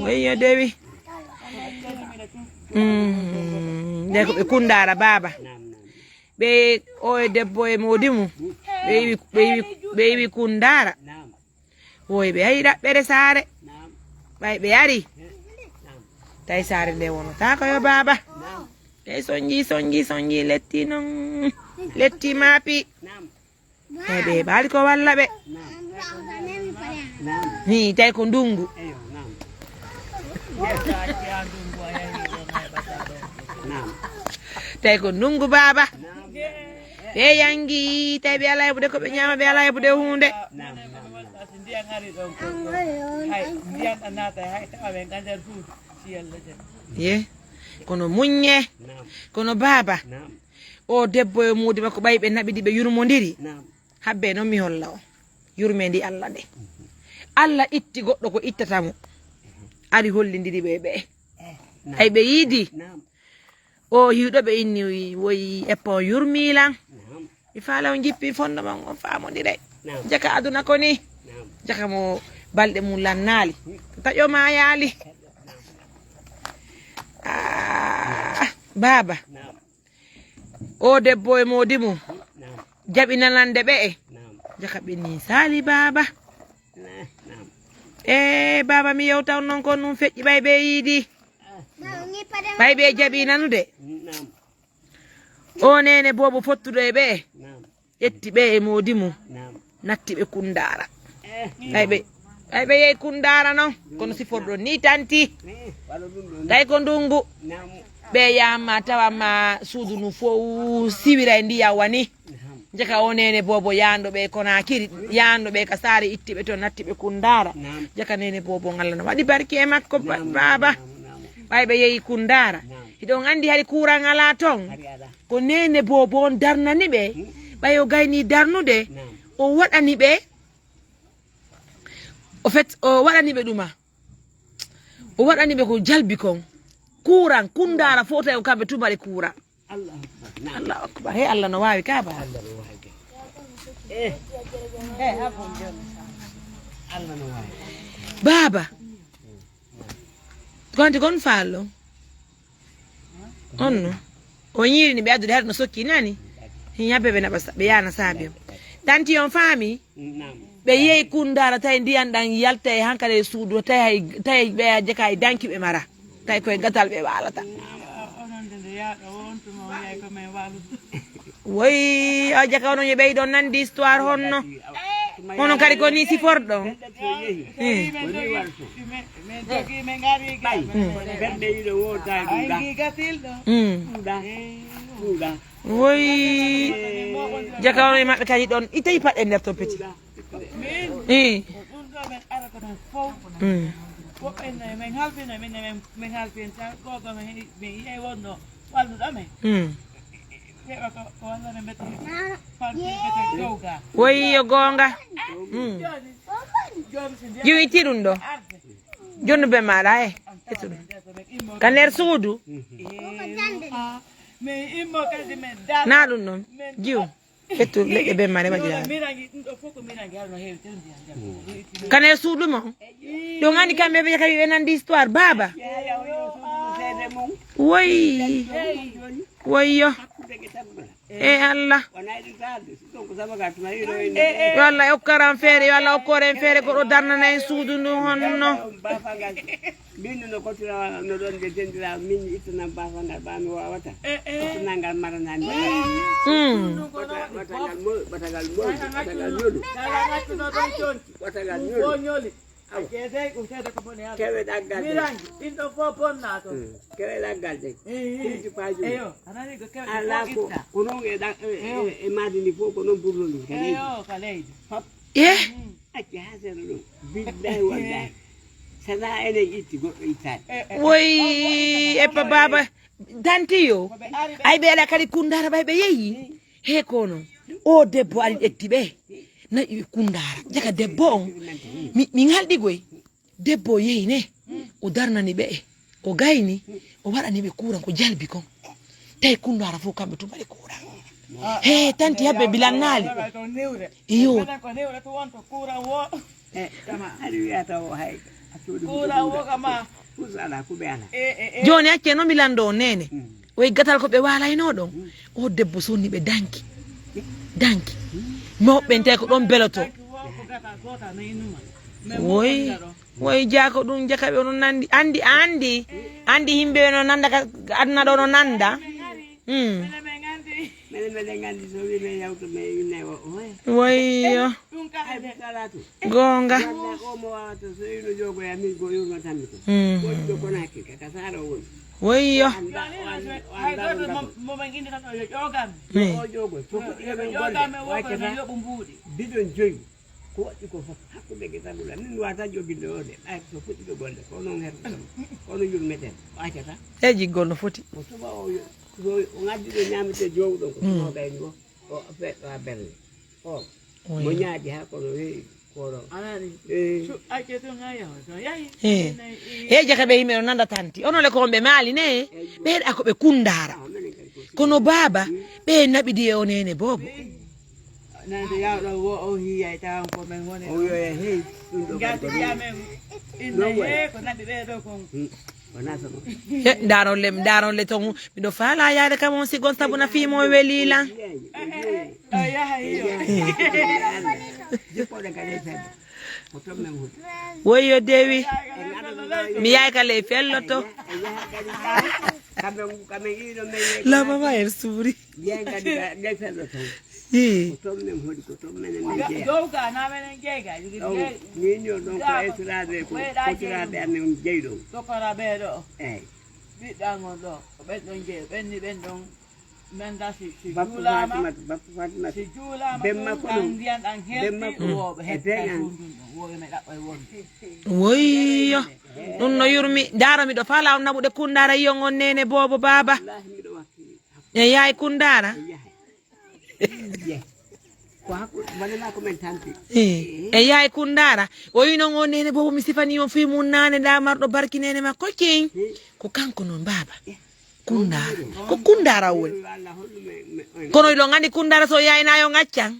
Wayyo dewi. Mm, nde ko ɓe kundaara baaba. Ɓe o e debbo e moodi mum. Ɓe iwi, ɓe iwi, ɓe iwi kundaara. Woy ɓe ari ɗaɓɓere saare. Ɓay ɓe ari. Tawi saare nde wonotaako yo baaba. Ɓe sonji, sonji, sonji letti non. Letti maapi. Tawi ɓe heɓaali ko walla ɓe. Hi, tawi ko ndungu. Tawi ko ndungu baaba. Ɓe yangi, tawi ɓe alaa heɓude ko ɓe ñaama, ɓe alaa heɓude huunde. Ye, kono muññe, kono baaba. O debbo e moodi makko ɓay ɓe naɓidi ɓe yurmondiri. Habbe noon mi holla on. Yurmeendi Allah nde. Allah itti goɗɗo ko ittata mo. Ari hollindiri ɓe ɓe. Ay ɓe yiidi. O hiwɗo ɓe inni woyi eppa on yurmiilan. Mi faala on jippi fondo mon on faamondiray. Jaka aduna ko ni. Jaka mo balɗe mum lannaali. Taƴo ma yaali. Ah, baaba. O debbo e moodi mum. Jaɓi nanande ɓe e. Jaka ɓe ni sali baaba. E baaba mi yewta on noon kon ɗum feƴƴi ɓay ɓe yiidi. Ɓay ɓe jaɓi nanude. O nene boobo fottuɗo e ɓe e. Ƴetti ɓe e moodi mum. Natti ɓe kundaara. Ɓay ɓe, ɓay ɓe yehi kundaara noon. Kono siforɗon ni tanti. Tawi ko ndungu. Ɓe yamma tawa ma suudu nu fow siwira e ndiyam wani. Jaka o nene boobo yaanɗo ɓe Konaakiri, yaanɗo ɓe ka saare itti ɓe toon natti ɓe kundaara. Jaka nene boobo on Allah no waɗi barki e makko ba-, baaba. Ɓay ɓe yehi kundaara. Hiɗon anndi hari kuuran alaa toon. Ko nene boobo on darnani ɓe. Ɓay o gayni darnude. O waɗani ɓe. O fet, o waɗani ɓe ɗuma. O waɗani ɓe ko jalbi kon. Kuuran, kundaara fof tawi ko kamɓe tumari kuuran. Allahu akbar. Naam. Allahu akbar. He Allah no waawi ka ba. Allah no waawi ka. Eh. Eh, ha bon jon. Allah no waawi. Baaba. Konti kon faallo. On no. O ñiiri ni ɓe addude haɗa no sokki nani. Ñabbe ɓe naɓa sa-, ɓe yaana saabi on. Tanti on faami. Naam. Ɓe yehi kundaara tawi ndiyan ɗan yalta e hankali e suudu tawi hay, tawi ɓe jeka e danki ɓe mara. Tawi koye gatal ɓe waalata. Woy, a jaka onon yo ɓeyɗon nande histoire honno. Hono kadi ko ni siforɗon. Eh. Ɓay, ɓerɗe ɗiɗo wootaani ɗum ɗa. Mm. Ɗum ɗa. Ɗum ɗa. Woy, jaka onon e maɓɓe kadi ɗon. Itay paɗɗe nder ton peti. Min, eh, ko ɗum ɗo men arata men fof. Mm. Woɓɓe ne men halfina, min ne men, men halfin tan. Gogo men, men yiyay wonno walluɗo men. Mm. Heɓa ko, ko walla men mbete. Fanti mbete gowga. Woyi yo goonga. Mm. Jooni, jooni si ndiyan jiwiti ɗum ɗo. Arde. Jonnu be maɗa e. Ɓetu ɗum. Ka nder suudu. Eh, ah, men immo kadi men dal. Na ɗum ɗon. Men jiw. Ɓetu leɗɗe be maɗa majira. Mirangi, ɗum ɗo fof ko mirangi, hara no heewi, tan ndiyan jam. Ka nder suudu mo. Ɗum anndi kamɓe ɓe kadi ɓe nandi histoire baaba. Woyi. Woyyo. E Allah. Yo Allah okkaran feere, yo Allah okkoren feere goɗɗo darnana en suudu ndu honno. Min no kotira no ɗon de dendira min ittana bafa ngal ba mi wawata. Ittana ngal marana mi. Mm. Wata ngal mo wata ngal mo wata ngal nyolu. Wata ngal nyolu. Kewe ɗaggal de. Kewe ɗaggal de. Ala ko ko non e ɗa e maadi ndi fof ko non burlo ndi ka leydi. Fop. Eh? Acci ha sera ɗum. Billahi wallahi. Sana enen itti goɗɗo ittaani. Woy eppa baaba danti yo. Ay ɓe ala kadi kundara ɓay ɓe yeeyi. He kono o debbo ari ƴetti ɓe. Naƴi kundara jaka debbo on. Mi mi ngalɗi goy. Debbo o yehi ne o darnani ɓe e o gayni o waɗani ɓe kuran ko jalbi kon. Tawi kundara fof kamɓe tun mbaɗi kuran. He tanti habbe bilannaali. Iyo. Jooni acce no mi lanndo on nene. Oy gatal ko ɓe walayno ɗon. O debbo sonni ɓe danki danki. Mawɓe nte ko ɗon beloto. Woy woy jaako ɗum jakaɓe ono nandi andi andi andi yimɓe no nanda ka aduna ɗo no nanda. Hmm. Mene mene ngandi so wi men yawto men inne o oy. Woyyo. Ay salatu. Gonga. Walla o mo wawata so wi no jogo ya min go yurno tammi ko. Hmm. Woni do kono hakki ka sara woni. Woyyo. Hay goto mo mo men indi tan o yo jogam. Hmm. O jogo so ko ɗiga men golle waccata. Bidon joyi. Ko waɗi ko fof hakkunde gesa mum min wata joɓinde o de ɓay so fuɗɗiɗo golle ko noon heɗotam kono yurmeten o accata. Eyi jiggol no foti. Ko suba o yo- so o ngaddiɗo ñaamete jowɗon ko suba o gayni o o feɗɗo ha berne o mo ñaadi ha kono weyi koɗo. Anani. Acce tun ha yawa to yahi. He jaka ɓe yimɓe no nanda tanti onon le ko on ɓe maali ne. Ɓe heɗa ko ɓe kundara kono baaba ɓe naɓidi e o nene boobo. Nande yawɗo wo o hiyay tawan ko men woni o wiyoya hey ɗum ɗo gati amen inna he ko naɓi ɓeɗo kon. Wona sono. He ndaron le ndaron le ton miɗo faala yaade kam on sigon sabu na fimo weli lan. O yaha hiyo. Jippoɗe kadi e fedde ko ton men woni. Woyo dewi mi yaay ka ley felloto. Kamɓe kamɓe yiɗo men yeeɗo lama ma en suuri. Jeegaɗi ka ley felloto. Ii. Ko toon min hoɗi ko toon menen min jeeya. Dow ga na menen jeega jigi jeega. Min yo ɗon ko esiraaɓe ko kotiraaɓe amen jeyi ɗon. Tokoraɓe ɗo. Eyi. Ɓiɗɗa ngon ɗo ko ɓen ɗon jeeya ɓenni ɓen ɗon. Men da si si juulaama si juulaama ɗum ɗan ndiyan ɗan herti wooɓe hetta ɗum ɗum ɗum wooɓe men ɗaɓɓa e wonde. Woyyo. Ɗum no yurmi ndaaro miɗo faala on naɓude kundaara yiyon on nene boobo baaba. E yaay kundaara. Ko hakku wonana ko men tampi. E yaay kundaara o yinon o nene boobo mi sifani on fii mum naane nda marɗo barki nene makko kin. Ko kanko non baaba. Kundaara ko kundaara o woni. Kono iɗon anndi kundaara so yaayna yo ngaccan.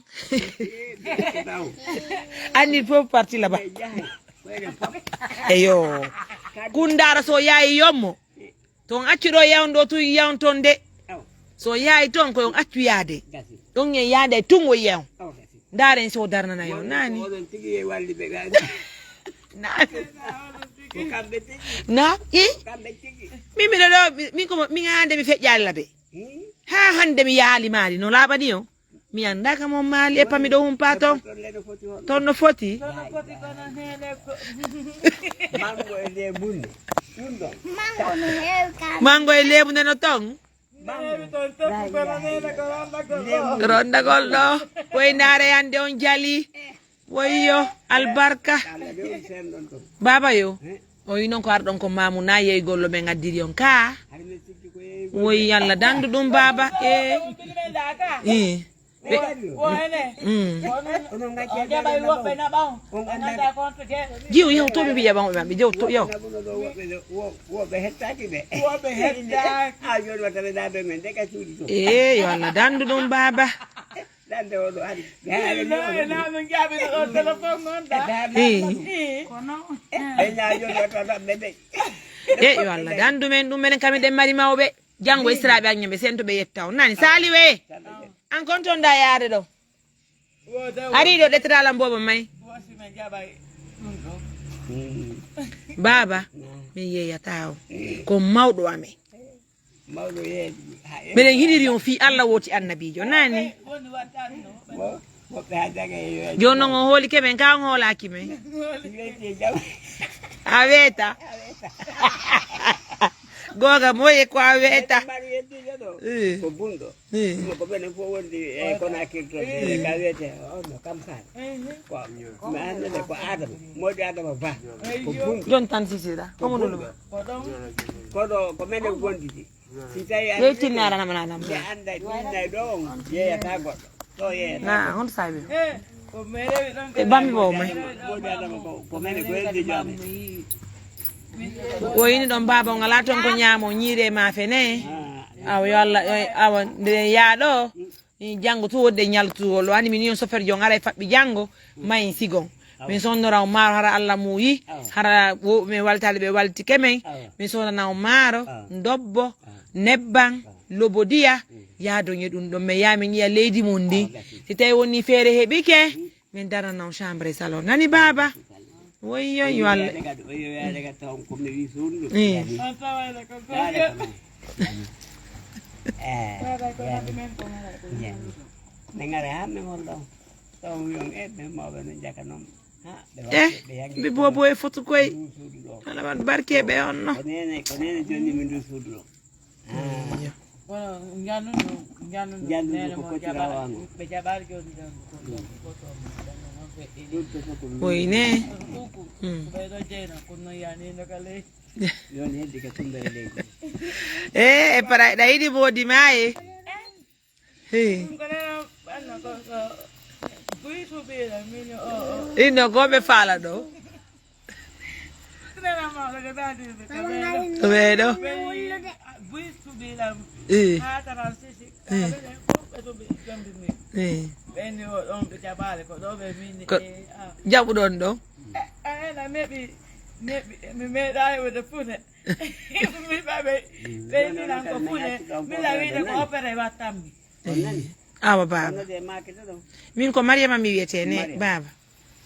Anndi fof parti laba. Eyo. Kundaara so yaayi yommo. To on accu ɗo yawon ɗo tun yawon ton de. So yaayi ton ko on accu yaade. Ɗon en yaade tun o yawon. Ndaaren so darnana yo nani. Nani. Na i. Min miɗo ɗo min ko min hande mi feƴƴali labe. Ha hande mi yaali maali no laaɓani o. Mi anndaa kam on maali e pami ɗo humpa ton. Ton no foti. Mango e leebu nde no ton. Rondagol ɗo. Woy ndaare yande on jali. Woyyo albarka. Baaba yo. O wi noon ko arɗon ko maamu na yeeygollo ɓe ngaddiri on ka. Woyi yalla dandu ɗum baaba e. Jiw yaw to ɓe mbiya ɓan ɓe ɓe jaw to yaw. E yo allah dandu ɗum baaba. E yo allah dandu men ɗum menen kam eɗen mari mawɓe. Janngo israaɓe ak ñamɓe sento ɓe yetta on nani sali we. An kon ton da yaade ɗo. Ari ɗo ɗettata lam booba may. Baaba, min yeeyata o. Ko mawɗo amen. Mawɗo yeeɗi. Miɗen hiɗiri on fii Allah wooti annabiijo. Nani? Wo-, woɓɓe haa jaga e yo. Jooni non on hoolike men, ka on hoolaaki men. Weeti e jam. A weeta. Googa moye ko a weeta. Mari weddiijo ɗo. Eh. Ko bunɗo. Eh. Ɗum ko ɓenen fof wondi e Conakry to, eh, ka wiyete, on no kam kan. Ko, mi anndude ko Adama, Moodi Adama Ba. Ko bunɗo. Jon tan sisira. Ko bunɗo. Kono ko menen wondidi. Si tawi a Yey tinnaara nama nanam. Nde annda, tinnay ɗo on, yeeyata goɗɗo. Ɗo yeeyata. Na, on sabi. E bambi bo may. Moodi Adama ko, ko menen ko heddi joni. O ini ɗon baaba, o ngalaa toon ko ñaamo, ñiire ma fene. Awa, yo Allah, yo, awa, nde yaaɗo, janngo tu wodde ñaltu o, lo ani min yon sofer jon ara e faɓɓi janngo, mayin sigon. Min sonnora o maaro, hara Allah muuyi, hara wo, min waltaade ɓe walti kemen. Min sonnana o maaro, ndobbo, nebban, lobodiya, yaadoñe ɗum ɗon. Min yaa min yiya leydi mum ndi. Si tawi woni feere heɓike, min darana on chambre e salon. Nani baaba? Woyyo, yo Allah. Min ngara haa min hollo. Taw wiyon e ɓe mawɓe no jaka noon. Ha, ɓe Eh, watti, ɓe yangi mbi kono boobo e fotu koy. Ɗum suudu ɗo. Ala man barke ɓe on no. Ko nene, ko nene jonni min ɗum suudu ɗo. Ah. Kono njannuno, njannuno Njannuno nene ko mo koccira jaɓa-, wango. Ɓe jaɓaali joni ɗon ko ɗon ko to mo ɗon no feɗɗini. Ɗum to fof ko min. Woyne. Kuku, Mm. ko ɓe ɗo jeyna, kono noon yani no ka ley. Joni heddi ka tumbere leydi. Eh, e para, ɗa yiɗi moodi ma e? Hey. Ɗum ko nana ɓanno ko, ko buy suɓiiɗo min o, o. Inno ko ɓe faala ɗo. Nana mawɗo ko daadi ɓe ko ɓe ɗo. Ɓe ɗo. Ɓe wi, buy suɓiiɗo. Eh. Ha taran sisi. Eh. Kala ɓe fof ɓe suɓi jambi min. Eh. Ɓe ni o ɗon ɓe jaɓaali ko ɗo ɓe min Ko e, ah. jaɓuɗon ɗo? Eh, eh, na meɓi, meɓi, mi meeɗaali wode fune. Mi faɓe, ɓe minan ko fune, mi lawiɗe ko opere wattanmi. Awa baaba. Min ko Mariama mi wiyete ne, Mariama. Baaba.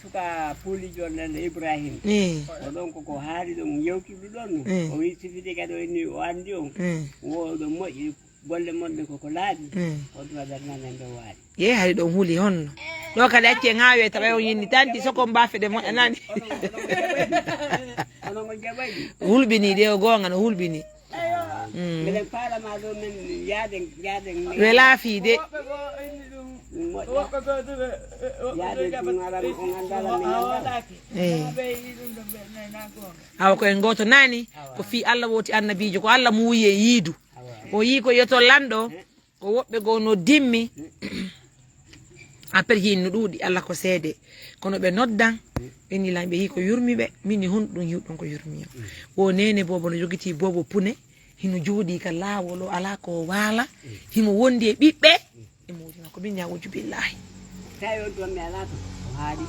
Suka Puuli Jonɗen Ibrahim. Eh. O ɗon ko, ko haali ɗum yewtude ɗon. Eh. O wi sifide kadi o inni o anndi on. Eh. Wo ɗo moƴƴi golle mon ɗe ko, ko laaɓi. Eh. On tuma darnan en ɗo waali. Ye hari ɗon huli honno. Ɗo kadi acce ŋaawe tawa on yinni tanti soko mbafe de moƴƴa nani. Onon on jaɓayɗi. Hulɓini de o goonga no hulɓini. Mm. Miɗen faalama ɗo min yaaden, yaaden. Welaa fii de. Moƴƴa. Yaaden ɗum aran on anndala min anndala. Eh. Awa ko en gooto nani, ko fii Allah wooti annabiijo, ko Allah muuyi e yiidu. O yii ko yeto lanɗo. Ko woɓɓe goo no dimmi. Après hin no ɗuuɗi, Allah ko seede. Kono ɓe noddan, ɓe nilan, ɓe yii ko yurmi ɓe, min ni honɗum hiwɗon ko yurmi o. Wo nene boobo no jogiti boobo pune, hino jooɗi ka laawol o, alaa ko waala, himo wondi e ɓiɓɓe, e moodi makko, min ñaawoju billaahi. Tawi on toon mi alaa to, o haaɗi.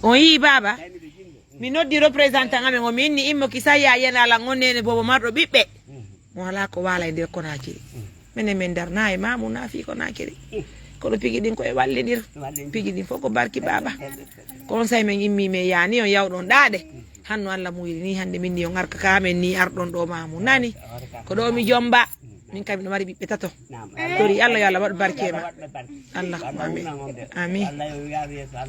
On yii baaba? Tawi miɗo jimbo. Mi noddi représentant amen o, mi inni immo ki saya yana lan on nene boobo marɗo ɓiɓɓe. Mo alaa ko waala e nder Konakiri. Minen min darna e maamu na fii Konakiri. Kono pigi ɗin ko e wallindir. Wallindir. Pigi ɗin fof ko barki baaba. Conseil men immi men yaani on yawɗon ɗaade. Hanno Allah muyiri ni hannde min ni on arka ka men ni arɗon ɗo maamu nani. Ko ɗo mi jomba. Min kam no mari ɓiɓɓe tato. Naam. Tori Allah yo Allah waɗu barke ma. Allah ko amin. Amin.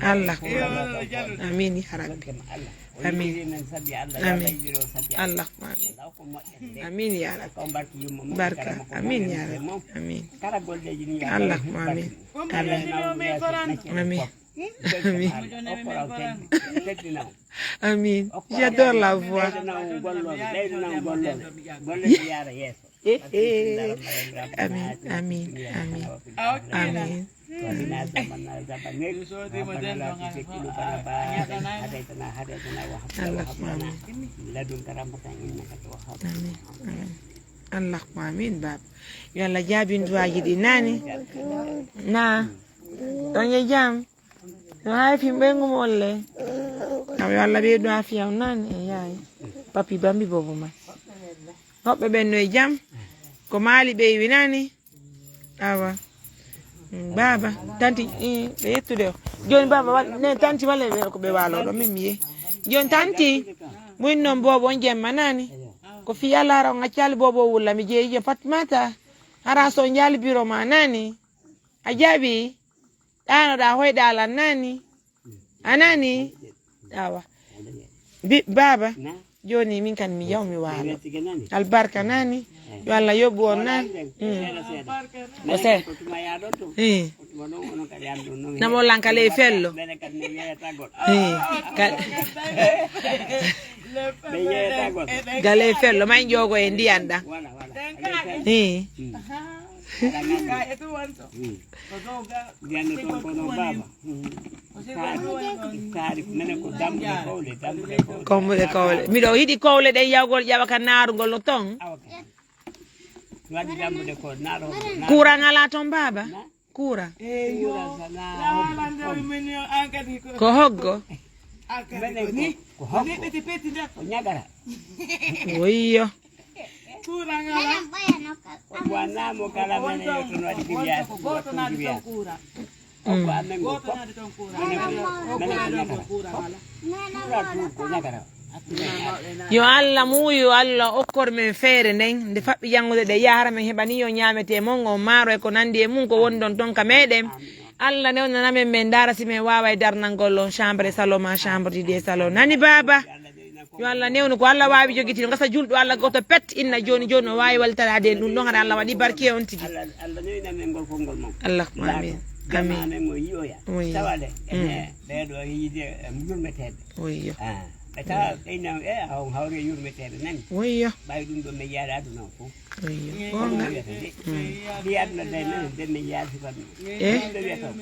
Allah ko amin. Amin ya Rabbi. Amin. Amin. Allah ko amin. Amin ya Rabbi. Barka. Amin ya Rabbi. Amin. Allah ko amin. Amin. Amin. Amin. Amin. J'adore la voix. Amin, amin, amin. Amin. Allahumma amin. Amin, amin. Allahumma amin, baaba. Yo Allah jaabin duwaaji ɗi nani. Na. Ɗon e jam. No hay fi ɓengu mo olle. Kam yo Allah ɓeydu afiya on nani e yaay. Papi bambi bobo ma. Hoɓɓe ɓen no e jam. Ko maali ɓe iwi nani. Awa. Mm, baaba, tanti, mm, ɓe yettude o. Jooni baaba, wal-, ne tanti walla ɓe ko ɓe waalo ɗo, min mi yehi. Jooni tanti, muin noon boobo on jemma nani. Ko fii Alla hara on accali boobo o wulla, mi jeeyi jooni Fatmata. Hara so njaali biro ma nani. A jaɓi? Ɗaanoɗaa hoyɗa Alla nani. A nani? Awa. Bi-, baaba, jooni min kan mi yaw mi waalo. Albarka nani. Yo Alla yoɓu on nani. Mm. Ko se-, eh. Namo lanka ley fello. Eh. Ka-, ga ley fello, may jogo e ndiyan ɗan. Eh. Kombuɗe kowle. Miɗo yiɗi kowle ɗen yawgol ƴawa ka naarugol no ton. Kuran alaa ton, baaba? Kuran. Ko hoggo? Ko hoggo. Ko hoggo. Woyyo. Kuran alaa. Wonaa mo kala mene yo ton waɗi bibiya. Gooto naade ton kuura. Mm. Gooto naade ton kuura. Mene ko, mene ko ñagara. Kuura tuur ko ñagara. Yo Alla muuyu, yo Alla okkor men feere nden. Nde faɓɓi janngude ɗe yahara men heɓani yo ñaametee mon on maaro e ko nanndi e mum ko woni ɗon ton ka meɗen. Alla newnana men, men ndaara si men waaway darnangol on chambre e salon ma chambre ɗiɗi e salon. Nani baaba? Yo Alla newnu ko Alla waawi jogiti. No gasa julɗo Alla gooto pet, inna jooni jooni o waawi wallitanaade en ɗum ɗon, hara Alla waɗi barke on tigi. Alla, Alla newna men ngol konngol mon. Allahumma amin. Amin. Amin o yi'oya. Oui. Tawade, mm, ene ɓeeɗo yiide, em, yurmeteeɓe. Oui, yo. Ah, ɓe tawa ɓe inna, e, a on hawri e yurmeteeɓe, nani? Oui, yo. Ɓay ɗum ɗo men yiyaade aduna o fof. Oui, yo. Ko ɗum wiyata de. Mm. Mbiya aduna de, men, de men yiyaade sifat ɗum. Eh? Ɗum ɓe wiyata o.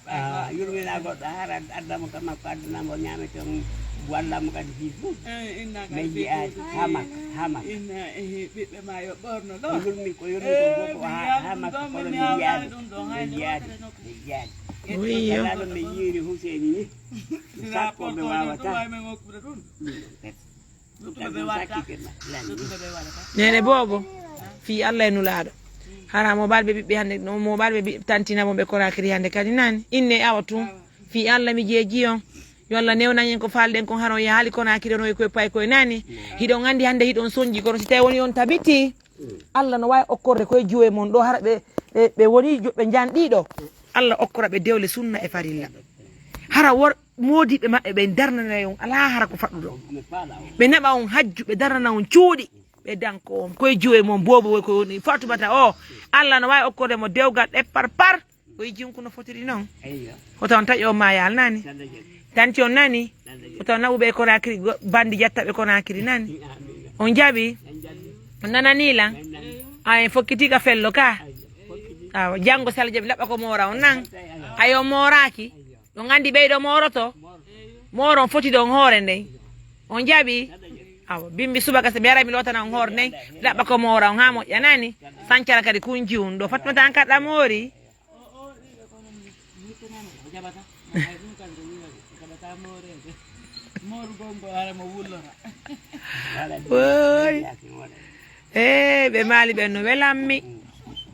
Ah, yurmina goɗɗo hara addamo ka makko, addana mo ñaamete on, walla mo kadi fii fof. Eh, inna ka min fii yiyaani fof. Haa makka, haa makka. Inna, eh, ɓiɓɓe ma yo ɓorno ɗo. Ko yurmi, ko yurmi ko, eh, fof ko haa, haa makka, kono min yiyaani ɗum ɗo, min yiyaani, min yiyaani. Ƴetto. Oui, yo. Kala ɗo min yiiri Huseyni ni, sakko ɓe waawata. Ɗum ɗon kadi. Nene boobo, fii Alla e Nulaaɗo. Hara mo ɓaal ɓe ɓiɓɓe hannde, no mo ɓaal ɓe ɓi-, tantina mo ɓe Konaakiri hannde kadi nani. Inne awa tun. Fii Alla mi jeeji on. Yo Alla newnan en ko faalɗen kon hara on yahaali Konaakiri on e koye pay koye nani. Hiɗon anndi hannde hiɗon sonji kono si tawi woni on tabiti. Alla no waawi okkorde koye juuwe mon ɗo hara ɓe, ɓe, ɓe woni jo-, ɓe janɗii ɗo. Alla okkora ɓe dewle sunna e farilla. Hara wor-, moodiɓɓe maɓɓe ɓen darnanay on alaa hara ko faɗɗuɗo. Ɓe naɓa on hajju, ɓe darnana on cuuɗi, ɓe danko on koye juuwe mon boobo woy ko woni Fatumata o. Alla no waawi okkorde mo dewgal ɗe par par. Koye jinku no fotiri non. Eyyo. Ko taw on taƴo maayal nani? Sanda jam. Tanti on nani? Sanda jam. Ko taw naɓuɓe e Konaakiri, go-, bandi jattaɓe Konaakiri nani? Amin. On jaɓi? En jaɓi. On nanani lan? En nani. A en fokkiti ka fello ka? Ayyo. Fokkiti. Awa, janngo si Alla jaɓi laɓɓa ko moora on nan? Ayo. Ayo mooraaki? Ɗon anndi ɓeyɗo mooroto? Mooro on foti ɗon hoore nden. On jaɓi? Awa, bimbi subaka si mi ara mi lootana on hoore nden. Laɓɓa ko moora on haa moƴƴa nani? Sancara kadi kun jiwun ɗo. Fatmata an kaɗa moori? O, o, ɗiɗo kono mi, mi yettanama ko jaɓata. Ay, ɗum kam ko wiwade, ko jaɓata mooreede. Moorugol ngol hara mo wullora. Woy. Eh, ɓe maali ɓen no welammi.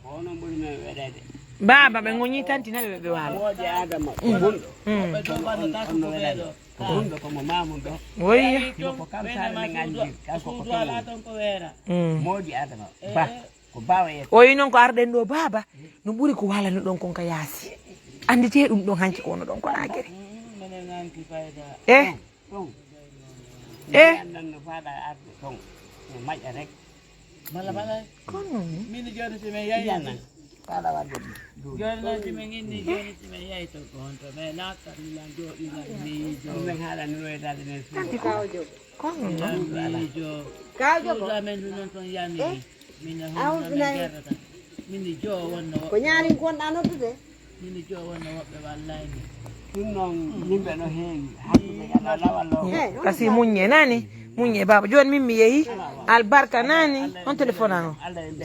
Ko onon ɓuri men weɗeede. Baaba, ɓe ŋoñi tanti naɓe ɓe, ɓe waalo. Moodi Adama, ko bonɗo. Mm. Ɓe ɗo wano taako ko ɓeɗo. Ko bonɗo, ko mo maamum ɗo. Woy. Ay, ko kam ɓe sara nama men anndi, suudu, kanko ko suudu alaa toon ko weera. Mm. Moodi Adama, eh, ba. Ko baawa yeeso. O yi noon ko arɗen ɗo, baaba, no ɓuri ko waalanoɗon kon ka yaasi. Annditee ɗum ɗon hanki ko wonoɗon Konaakiri. Mm, minen hanki fayda. Eh? Ɗon. Eh? Mbiyan noon no faaɗa arde ɗon. No maƴa rek. Mala, mala. Kono ni? Min jooni si min yahi. Mbiyan noon. Faaɗa wadde ɗum. Jooni noon si min inni, jooni si min yahi to, on to, min naattan, min jooɗi, min miijo. Ɗum min haalani no waytaade min. Tanti ko? Kono non. Miijo. Kaw jogo. Suudu amen ɗum noon toon yami. Eh? Min ne aw, honno min jarrata? Min ne joo wonno woɓɓe. Ko ñaarin kon ɗa noddude? Min ne joo wonno woɓɓe wallay ni. Ɗum noon yimɓe no heewi. Hakkunde yana lawal o. Eh, kasi muññe nani? Muññe baaba. Jooni min mi yehi. Albarka nani? On téléphone an o?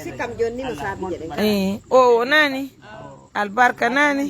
Sikkam jooni ni no saabi je ɗen. Eh, o, o nani? Albarka nani?